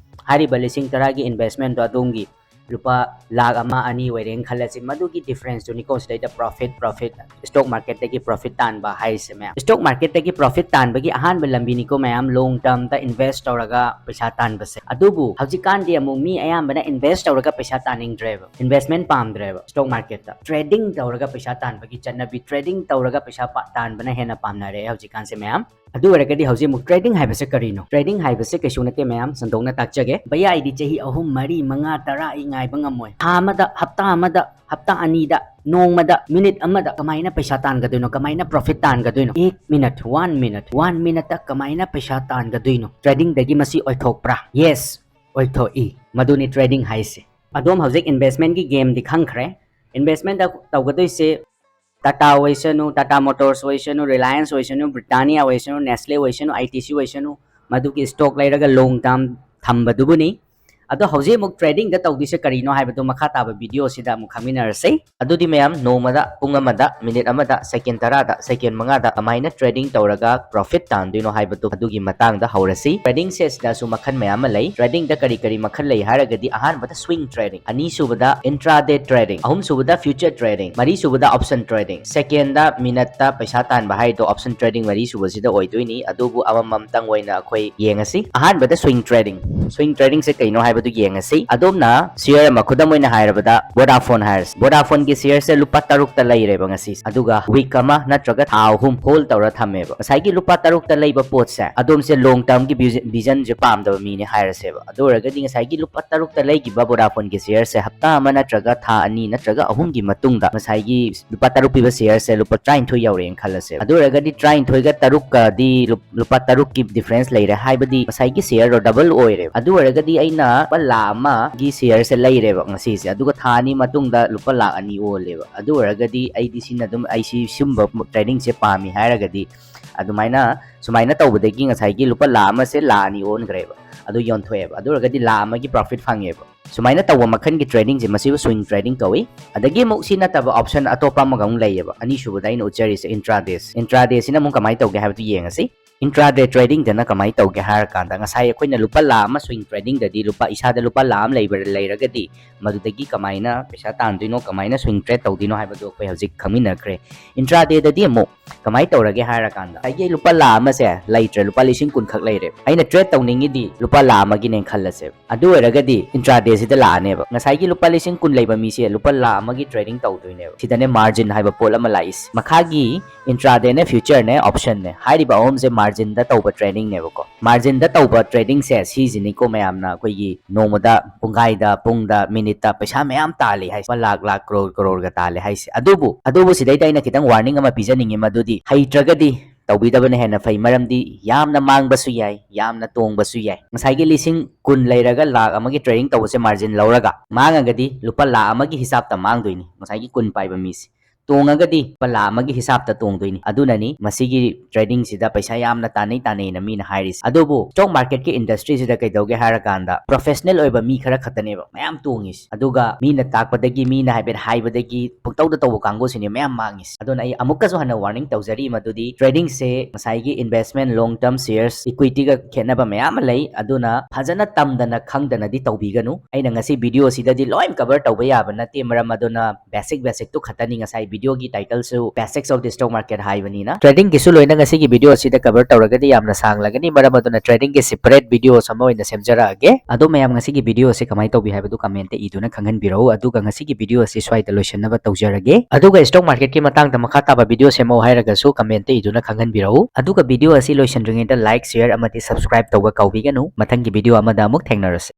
ꯍꯥꯏꯔꯤꯕ ꯂꯤꯁꯤꯡ ꯇꯔꯥꯒꯤ investmentꯗꯣ ꯑꯗꯣꯝꯒꯤ ꯂꯨꯄꯥ ꯂꯥꯛ ꯑꯃ, ꯑꯅꯤ ꯑꯣꯏꯔꯦꯅ ꯈꯜꯂꯁꯤ꯫ ꯃꯗꯨꯒꯤ differenceꯇꯨꯅꯤꯀꯣ ꯁꯤꯗꯩꯗ profit, profit, stock marketꯇꯒꯤ profit ꯇꯥꯟꯕ ꯍꯥꯏꯁꯦ ꯃꯌꯥꯝ꯫ Stock marketꯇꯒꯤ profit ꯇꯥꯟꯕꯒꯤ ꯑꯍꯥꯟꯕ ꯂꯝꯕꯤꯅꯤꯀꯣ ꯃꯌꯥꯝ, long termꯗ invest ꯇꯧꯔꯒ ꯄꯩꯁꯥ ꯇꯥꯟꯕꯁꯦ꯫ ꯑꯗꯨꯕꯨ ꯍꯧꯖꯤꯛꯀꯥꯟꯗꯤ ꯑꯃꯨꯛ ꯃꯤ ꯑꯌꯥꯝꯕꯅ invest ꯇꯧꯔꯒ ꯄꯩꯁꯥ ꯇꯥꯅꯤꯡꯗ꯭ꯔꯦꯕ, investment ꯄꯥꯝꯗ꯭ꯔꯦꯕ꯫ Stock marketꯇ trading ꯇꯧꯔꯒ ꯄꯩꯁꯥ ꯇꯥꯟꯕꯒꯤ ꯆꯠꯅꯕꯤ, trading ꯇꯧꯔꯒ ꯄꯩꯁꯥ ꯄꯥ-, ꯇꯥꯟꯕꯅ ꯍꯦꯟꯅ ꯄꯥꯝꯅꯔꯦ ꯍꯧꯖꯤꯛꯀꯥꯟꯁꯦ ꯃꯌꯥꯝ꯫ ꯑꯗꯨ ꯑꯣꯏꯔꯒꯗꯤ ꯍꯧꯖꯤꯛ ꯑꯃꯨꯛ trading ꯍꯥꯏꯕꯁꯦ ꯀꯔꯤꯅꯣ? Trading ꯍꯥꯏꯕꯁꯦ ꯀꯩꯁꯨ ꯅꯠꯇꯦ ꯃꯌꯥꯝ, ꯁꯟꯗꯣꯛꯅ ꯇꯥꯛꯆꯒꯦ꯫ ꯚꯩꯌꯥ, ꯑꯩꯗꯤ ꯆꯍꯤ ꯑꯍꯨꯝ, ꯃꯔꯤ, ꯃꯉꯥ, ꯇꯔꯥ ꯑꯩ ꯉꯥꯏꯕ ꯉꯝꯃꯣꯏ꯫ ꯊꯥ ꯑꯃꯗ, ꯍꯞꯇꯥ ꯑꯃꯗ, ꯍꯞꯇꯥ ꯑꯅꯤꯗ, ꯅꯣꯡꯃꯗ, minute ꯑꯃꯗ ꯀꯃꯥꯏꯅ ꯄꯩꯁꯥ ꯇꯥꯟꯒꯗꯣꯏꯅꯣ? ꯀꯃꯥꯏꯅ profit ꯇꯥꯟꯒꯗꯣꯏꯅꯣ? Ek minute, one minute, one minuteꯇ ꯀꯃꯥꯏꯅ ꯄꯩꯁꯥ ꯇꯥꯟꯒꯗꯣꯏꯅꯣ? Tradingꯗꯒꯤ ꯃꯁꯤ ꯑꯣꯏꯊꯣꯛꯄ꯭ꯔꯥ? Yes, ꯑꯣꯏꯊꯣꯛꯏ꯫ ꯃꯗꯨꯅꯤ trading ꯍꯥꯏꯁꯦ꯫ ꯑꯗꯣꯝ ꯍꯧꯖꯤꯛ investmentꯀꯤ gameꯗꯤ ꯈꯪꯈ꯭ꯔꯦ꯫ Investmentꯇ ꯇꯧꯒꯗꯣꯏꯁꯦ Tata ꯑꯣꯏꯁꯅꯨ, Tata Motors ꯑꯣꯏꯁꯅꯨ, Reliance ꯑꯣꯏꯁꯅꯨ, Britannia ꯑꯣꯏꯁꯅꯨ, Nestle ꯑꯣꯏꯁꯅꯨ, ITC ꯑꯣꯏꯁꯅꯨ, ꯃꯗꯨꯒꯤ stock ꯂꯩꯔꯒ long term ꯊꯝꯕꯗꯨꯕꯨꯅꯤ꯫ ꯑꯗꯣ ꯍꯧꯖꯤꯛ ꯑꯃꯨꯛ tradingꯗ ꯇꯧꯗꯣꯏꯁꯦ ꯀꯔꯤꯅꯣ ꯍꯥꯏꯕꯗꯨ ꯃꯈꯥ ꯇꯥꯕ videoꯁꯤꯗ ꯑꯃꯨꯛ ꯈꯪꯃꯤꯟꯅꯔꯁꯤ꯫ ꯑꯗꯨꯗꯤ ꯃꯌꯥꯝ, ꯅꯣꯡꯃꯗ, ꯄꯨꯡ ꯑꯃꯗ, minute ꯑꯃꯗ, second ꯇꯔꯥꯗ, second ꯃꯉꯥꯗ ꯀꯃꯥꯏꯅ trading ꯇꯧꯔꯒ profit ꯇꯥꯟꯗꯣꯏꯅꯣ ꯍꯥꯏꯕꯗꯨ ꯑꯗꯨꯒꯤ ꯃꯇꯥꯡꯗ ꯍꯧꯔꯁꯤ꯫ Tradingꯁꯦ ꯁꯤꯗꯁꯨ ꯃꯈꯜ ꯃꯌꯥꯝ ꯑꯃ ꯂꯩ꯫ Tradingꯗ ꯀꯔꯤ ꯀꯔꯤ ꯃꯈꯜ ꯂꯩ ꯍꯥꯏꯔꯒꯗꯤ, ꯑꯍꯥꯟꯕꯗ swing trading, ꯑꯅꯤꯁꯨꯕꯗ intraday trading, ꯑꯍꯨꯝꯁꯨꯕꯗ future trading, ꯃꯔꯤꯁꯨꯕꯗ option trading, secondꯗ, minuteꯇ ꯄꯩꯁꯥ ꯇꯥꯟꯕ ꯍꯥꯏꯗꯣ option trading ꯃꯔꯤꯁꯨꯕꯁꯤꯗ ꯑꯣꯏꯗꯣꯏꯅꯤ꯫ ꯑꯗꯨꯕꯨ ꯑꯃꯃꯝꯇꯪ ꯑꯣꯏꯅ ꯑꯩꯈꯣꯏ ꯌꯦꯡꯉꯁꯤ꯫ ꯑꯍꯥꯟꯕꯗ swing trading꯫ Swing tradingꯁꯦ ꯀꯩꯅꯣ ꯍꯥꯏ ꯍꯥꯏꯕꯗꯨ ꯌꯦꯡꯉꯁꯤ꯫ ꯑꯗꯣꯝꯅ share ꯑꯃ, ꯈꯨꯗꯝ ꯑꯣꯏꯅ ꯍꯥꯏꯔꯕꯗ Vodafone ꯍꯥꯏꯔꯁꯤ, Vodafoneꯒꯤ shareꯁꯦ ꯂꯨꯄꯥ ꯇꯔꯨꯛꯇ ꯂꯩꯔꯦꯕ ꯉꯁꯤꯁꯦ, ꯑꯗꯨꯒ week ꯑꯃ ꯅꯠꯇ꯭ꯔꯒ ꯊꯥ ꯑꯍꯨꯝ hold ꯇꯧꯔ ꯊꯝꯃꯦꯕ꯫ ꯉꯁꯥꯏꯒꯤ ꯂꯨꯄꯥ ꯇꯔꯨꯛꯇ ꯂꯩꯕ ꯄꯣꯠꯁꯦ, ꯑꯗꯣꯝꯁꯦ long termꯒꯤ vision, visionꯁꯦ ꯄꯥꯝꯗꯕ ꯃꯤꯅꯤ ꯍꯥꯏꯔꯁꯦꯕ꯫ ꯑꯗꯨ ꯑꯣꯏꯔꯒꯗꯤ ꯉꯁꯥꯏꯒꯤ ꯂꯨꯄꯥ ꯇꯔꯨꯛꯇ ꯂꯩꯈꯤꯕ Vodafoneꯒꯤ shareꯁꯦ ꯍꯞꯇꯥ ꯑꯃ ꯅꯠꯇ꯭ꯔꯒ ꯊꯥ ꯑꯅꯤ ꯅꯠꯇ꯭ꯔꯒ ꯑꯍꯨꯝꯒꯤ ꯃꯇꯨꯡꯗ ꯉꯁꯥꯏꯒꯤ ꯂꯨꯄꯥ ꯇꯔꯨꯛ ꯄꯤꯕ shareꯁꯦ ꯂꯨꯄꯥ ꯇꯔꯥꯅꯤꯊꯣꯏ ꯌꯧꯔꯦꯅ ꯈꯜꯂꯁꯦꯕ꯫ ꯑꯗꯨ ꯑꯣꯏꯔꯒꯗꯤ ꯇꯔꯥꯅꯤꯊꯣꯏꯒ ꯇꯔꯨꯛꯀꯗꯤ ꯂꯨꯞ-, ꯂꯨꯄꯥ ꯇꯔꯨꯛꯀꯤ difference ꯂꯩꯔꯦ, ꯍꯥꯏꯕꯗꯤ ꯉꯁꯥꯏꯒꯤ shareꯗꯣ double ꯑꯣꯏꯔꯦꯕ꯫ ꯑꯗꯨ ꯑꯣꯏꯔꯒꯗꯤ ꯑꯩꯅ ꯂꯨꯄꯥ ꯂꯥꯈ ꯑꯃꯒꯤ shareꯁꯦ ꯂꯩꯔꯦꯕ ꯉꯁꯤꯁꯦ, ꯑꯗꯨꯒ ꯊꯥ ꯑꯅꯤ ꯃꯇꯨꯡꯗ ꯂꯨꯄꯥ ꯂꯥꯈ ꯑꯅꯤ ꯑꯣꯜꯂꯦꯕ꯫ ꯑꯗꯨ ꯑꯣꯏꯔꯒꯗꯤ ꯑꯩꯗꯤ ꯁꯤꯅ ꯑꯗꯨꯝ, ꯑꯩ ꯁꯤ ꯁꯤꯒꯨꯝꯕ tradingꯁꯦ ꯄꯥꯝꯃꯤ ꯍꯥꯏꯔꯒꯗꯤ ꯑꯗꯨꯃꯥꯏꯅ, ꯁꯨꯃꯥꯏꯅ ꯇꯧꯕꯗꯒꯤ ꯉꯁꯥꯏꯒꯤ ꯂꯨꯄꯥ ꯂꯥꯈ ꯑꯃꯁꯦ ꯂꯥꯈ ꯑꯅꯤ ꯑꯣꯟꯈ꯭ꯔꯦꯕ, ꯑꯗꯨ ꯌꯣꯟꯊꯣꯛꯑꯦꯕ꯫ ꯑꯗꯨ ꯑꯣꯏꯔꯒꯗꯤ ꯂꯥꯈ ꯑꯃꯒꯤ profit ꯐꯪꯉꯦꯕ꯫ ꯁꯨꯃꯥꯏꯅ ꯇꯧꯕ ꯃꯈꯜꯒꯤ tradingꯁꯦ, ꯃꯁꯤꯕꯨ swing trading ꯀꯧꯏ꯫ ꯑꯗꯒꯤ ꯑꯃꯨꯛ ꯁꯤ ꯅꯠꯇꯕ option ꯑꯇꯣꯞꯄ ꯑꯃꯒ ꯑꯃꯨꯛ ꯂꯩꯌꯦꯕ, ꯑꯅꯤꯁꯨꯕꯗ ꯑꯩꯅ ꯎꯠꯆꯔꯤꯁꯦ intradayꯁꯦ꯫ Intradayꯁꯤꯅ ꯑꯃꯨꯛ ꯀꯃꯥꯏꯅ ꯇꯧꯒꯦ ꯍꯥꯏꯕꯗꯨ ꯌꯦꯡꯉꯁꯤ꯫ Intraday tradingꯗꯅ ꯀꯃꯥꯏꯅ ꯇꯧꯒꯦ ꯍꯥꯏꯔꯀꯥꯟꯗ, ꯉꯁꯥꯏ ꯑꯩꯈꯣꯏꯅ ꯂꯨꯄꯥ ꯂꯥꯈ ꯑꯃ swing tradingꯗꯗꯤ ꯂꯨꯄꯥ, ꯏꯁꯥꯗ ꯂꯨꯄꯥ ꯂꯥꯈ ꯑꯃ ꯂꯩꯕ, ꯂꯩꯔꯒꯗꯤ ꯃꯗꯨꯗꯒꯤ ꯀꯃꯥꯏꯅ ꯄꯩꯁꯥ ꯇꯥꯟꯗꯣꯏꯅꯣ, ꯀꯃꯥꯏꯅ swing trade ꯇꯧꯗꯣꯏꯅꯣ ꯍꯥꯏꯕꯗꯨ ꯑꯩꯈꯣꯏ ꯍꯧꯖꯤꯛ ꯈꯪꯃꯤꯟꯅꯈ꯭ꯔꯦ꯫ Intradayꯗꯗꯤ ꯑꯃꯨꯛ ꯀꯃꯥꯏꯅ ꯇꯧꯔꯒꯦ ꯍꯥꯏꯔꯀꯥꯟꯗ, ꯉꯁꯥꯏꯒꯤ ꯑꯩ ꯂꯨꯄꯥ ꯂꯥꯈ ꯑꯃꯁꯦ ꯂꯩꯇ꯭ꯔꯦ, ꯂꯨꯄꯥ ꯂꯤꯁꯤꯡ ꯀꯨꯟ ꯈꯛ ꯂꯩꯔꯦ, ꯑꯩꯅ trade ꯇꯧꯅꯤꯡꯉꯤꯗꯤ ꯂꯨꯄꯥ ꯂꯥꯈ ꯑꯃꯒꯤꯅꯦꯅ ꯈꯜꯂꯁꯦꯕ꯫ ꯑꯗꯨ ꯑꯣꯏꯔꯒꯗꯤ intradayꯁꯤꯗ ꯂꯥꯛꯑꯅꯦꯕ꯫ ꯉꯁꯥꯏꯒꯤ ꯂꯨꯄꯥ ꯂꯤꯁꯤꯡ ꯀꯨꯟ ꯂꯩꯕ ꯃꯤꯁꯦ ꯂꯨꯄꯥ ꯂꯥꯈ ꯑꯃꯒꯤ trading ꯇꯧꯗꯣꯏꯅꯦꯕ꯫ ꯁꯤꯗꯅꯦ margin ꯍꯥꯏꯕ ꯄꯣꯠ ꯑꯃ ꯂꯥꯛꯏꯁꯦ꯫ ꯃꯈꯥꯒꯤ intradayꯅꯦ, futureꯅꯦ, optionꯅꯦ, ꯍꯥꯏꯔꯤꯕ ꯑꯍꯨꯝꯁꯦ marginꯗ ꯇꯧꯕ tradingꯅꯦꯕꯀꯣ꯫ Marginꯗ ꯇꯧꯕ tradingꯁꯦ ꯁꯤꯁꯤꯅꯤꯀꯣ ꯃꯌꯥꯝꯅ ꯑꯩꯈꯣꯏꯒꯤ ꯅꯣꯡꯃꯗ, ꯄꯨꯡꯈꯥꯏꯗ, ꯄꯨꯡꯗ, minuteꯇ ꯄꯩꯁꯥ ꯃꯌꯥꯝ ꯇꯥꯜꯂꯤ ꯍꯥꯏꯁꯦ, ꯂꯨꯄꯥ ꯂꯥꯈ, ꯂꯥꯈ, crore, croreꯒ ꯇꯥꯜꯂꯤ ꯍꯥꯏꯁꯦ꯫ ꯑꯗꯨꯕꯨ, ꯑꯗꯨꯕꯨ ꯁꯤꯗꯩꯗ ꯑꯩꯅ ꯈꯤꯇꯪ warning ꯑꯃ ꯄꯤꯖꯅꯤꯡꯉꯤ, ꯃꯗꯨꯗꯤ ꯍꯩꯇ꯭ꯔꯒꯗꯤ ꯇꯧꯕꯤꯗꯕꯅ ꯍꯦꯟꯅ ꯐꯩ, ꯃꯔꯝꯗꯤ ꯌꯥꯝꯅ ꯃꯥꯡꯕꯁꯨ ꯌꯥꯏ, ꯌꯥꯝꯅ ꯇꯣꯡꯕꯁꯨ ꯌꯥꯏ꯫ ꯉꯁꯥꯏꯒꯤ ꯂꯤꯁꯤꯡ ꯀꯨꯟ ꯂꯩꯔꯒ ꯂꯥꯈ ꯑꯃꯒꯤ trading ꯇꯧꯕꯁꯦ margin ꯂꯧꯔꯒ ꯃꯥꯡꯉꯒꯗꯤ ꯂꯨꯄꯥ ꯂꯥꯈ ꯑꯃꯒꯤ ꯍꯤꯁꯥꯞꯇ ꯃꯥꯡꯗꯣꯏꯅꯤ ꯉꯁꯥꯏꯒꯤ ꯀꯨꯟ ꯄꯥꯏꯕ ꯃꯤꯁꯦ꯫ ꯇꯣꯡꯉꯒꯗꯤ ꯂꯨꯄꯥ ꯂꯥꯈ ꯑꯃꯒꯤ ꯍꯤꯁꯥꯞꯇ ꯇꯣꯡꯗꯣꯏꯅꯤ꯫ ꯑꯗꯨꯅꯅꯤ ꯃꯁꯤꯒꯤ tradingꯁꯤꯗ ꯄꯩꯁꯥ ꯌꯥꯝꯅ ꯇꯥꯟꯅꯩ, ꯇꯥꯟꯅꯩꯅ ꯃꯤꯅ ꯍꯥꯏꯔꯤꯁꯦ꯫ ꯑꯗꯨꯕꯨ stock marketꯀꯤ industryꯁꯤꯗ ꯀꯩꯗꯧꯒꯦ ꯍꯥꯏꯔꯀꯥꯟꯗ, professional ꯑꯣꯏꯕ ꯃꯤ ꯈꯔ ꯈꯛꯇꯅꯦꯕ ꯃꯌꯥꯝ ꯇꯣꯡꯉꯤꯁꯦ, ꯑꯗꯨꯒ ꯃꯤꯅ ꯇꯥꯛꯄꯗꯒꯤ, ꯃꯤꯅ ꯍꯥꯏꯐꯦꯠ ꯍꯥꯏꯕꯗꯒꯤ ꯄꯪꯇꯧꯗ ꯇꯧꯕ ꯀꯥꯡꯕꯨꯁꯤꯅꯦ ꯃꯌꯥꯝ ꯃꯥꯡꯉꯤꯁꯦ꯫ ꯑꯗꯨꯅ ꯑꯩ ꯑꯃꯨꯛꯀꯁꯨ ꯍꯟꯅ warning ꯇꯧꯖꯔꯤ, ꯃꯗꯨꯗꯤ tradingꯁꯦ ꯉꯁꯥꯏꯒꯤ investment, long term shares, equityꯒ ꯈꯦꯠꯅꯕ ꯃꯌꯥꯝ ꯑꯃ ꯂꯩ꯫ ꯑꯗꯨꯅ ꯐꯖꯅ ꯇꯝꯗꯅ ꯈꯪꯗꯅꯗꯤ ꯇꯧꯕꯤꯒꯅꯨ꯫ ꯑꯩꯅ ꯉꯁꯤ videoꯁꯤꯗꯗꯤ ꯂꯣꯏ cover ꯇꯧꯕ ꯌꯥꯕ ꯅꯠꯇꯦ, ꯃꯔꯝ ꯑꯗꯨꯅ basic, basicꯇꯨ ꯈꯛꯇꯅꯤ ꯉꯁꯥꯏ Video ꯒꯤ title ꯁꯨ Basics of the Stock Market ꯍꯥꯏꯕꯅꯤꯅ, trading ꯒꯤꯁꯨ ꯂꯣꯏꯅ ꯉꯁꯤꯒꯤ video ꯑꯁꯤꯗ cover ꯇꯧꯔꯒꯗꯤ ꯌꯥꯝꯅ ꯁꯥꯡꯂꯒꯅꯤ, ꯃꯔꯝ ꯑꯗꯨꯅ trading ꯒꯤ separate videos ꯑꯃ ꯑꯣꯏꯅ ꯁꯦꯝꯖꯔꯛꯑꯒꯦ꯫ ꯑꯗꯣ ꯃꯌꯥꯝ, ꯉꯁꯤꯒꯤ video ꯑꯁꯤ ꯀꯃꯥꯏꯅ ꯇꯧꯕꯤ ꯍꯥꯏꯕꯗꯨ comment ꯏꯗꯨꯅ ꯈꯪꯍꯟꯕꯤꯔꯛꯎ꯫ ꯑꯗꯨꯒ ꯉꯁꯤꯒꯤ video ꯑꯁꯤ ꯁ꯭ꯋꯥꯏꯗ ꯂꯣꯏꯁꯤꯟꯅꯕ ꯇꯧꯖꯔꯒꯦ꯫ ꯑꯗꯨꯒ stock market ꯀꯤ ꯃꯇꯥꯡꯗ ꯃꯈꯥ ꯇꯥꯕ video ꯁꯦꯝꯃꯛꯎ ꯍꯥꯏꯔꯒꯁꯨ comment ꯏꯗꯨꯅ ꯈꯪꯍꯟꯕꯤꯔꯛꯎ꯫ ꯑꯗꯨꯒ video ꯑꯁꯤ ꯂꯣꯏꯁꯤꯟꯗ꯭ꯔꯤꯉꯩꯗ like, share ꯑꯃꯗꯤ subscribe ꯇꯧꯕ ꯀꯥꯎꯕꯤꯒꯅꯨ꯫ ꯃꯊꯪꯒꯤ video ꯑꯃꯗ ꯑꯃꯨꯛ ꯊꯦꯡꯅꯔꯁꯤ꯫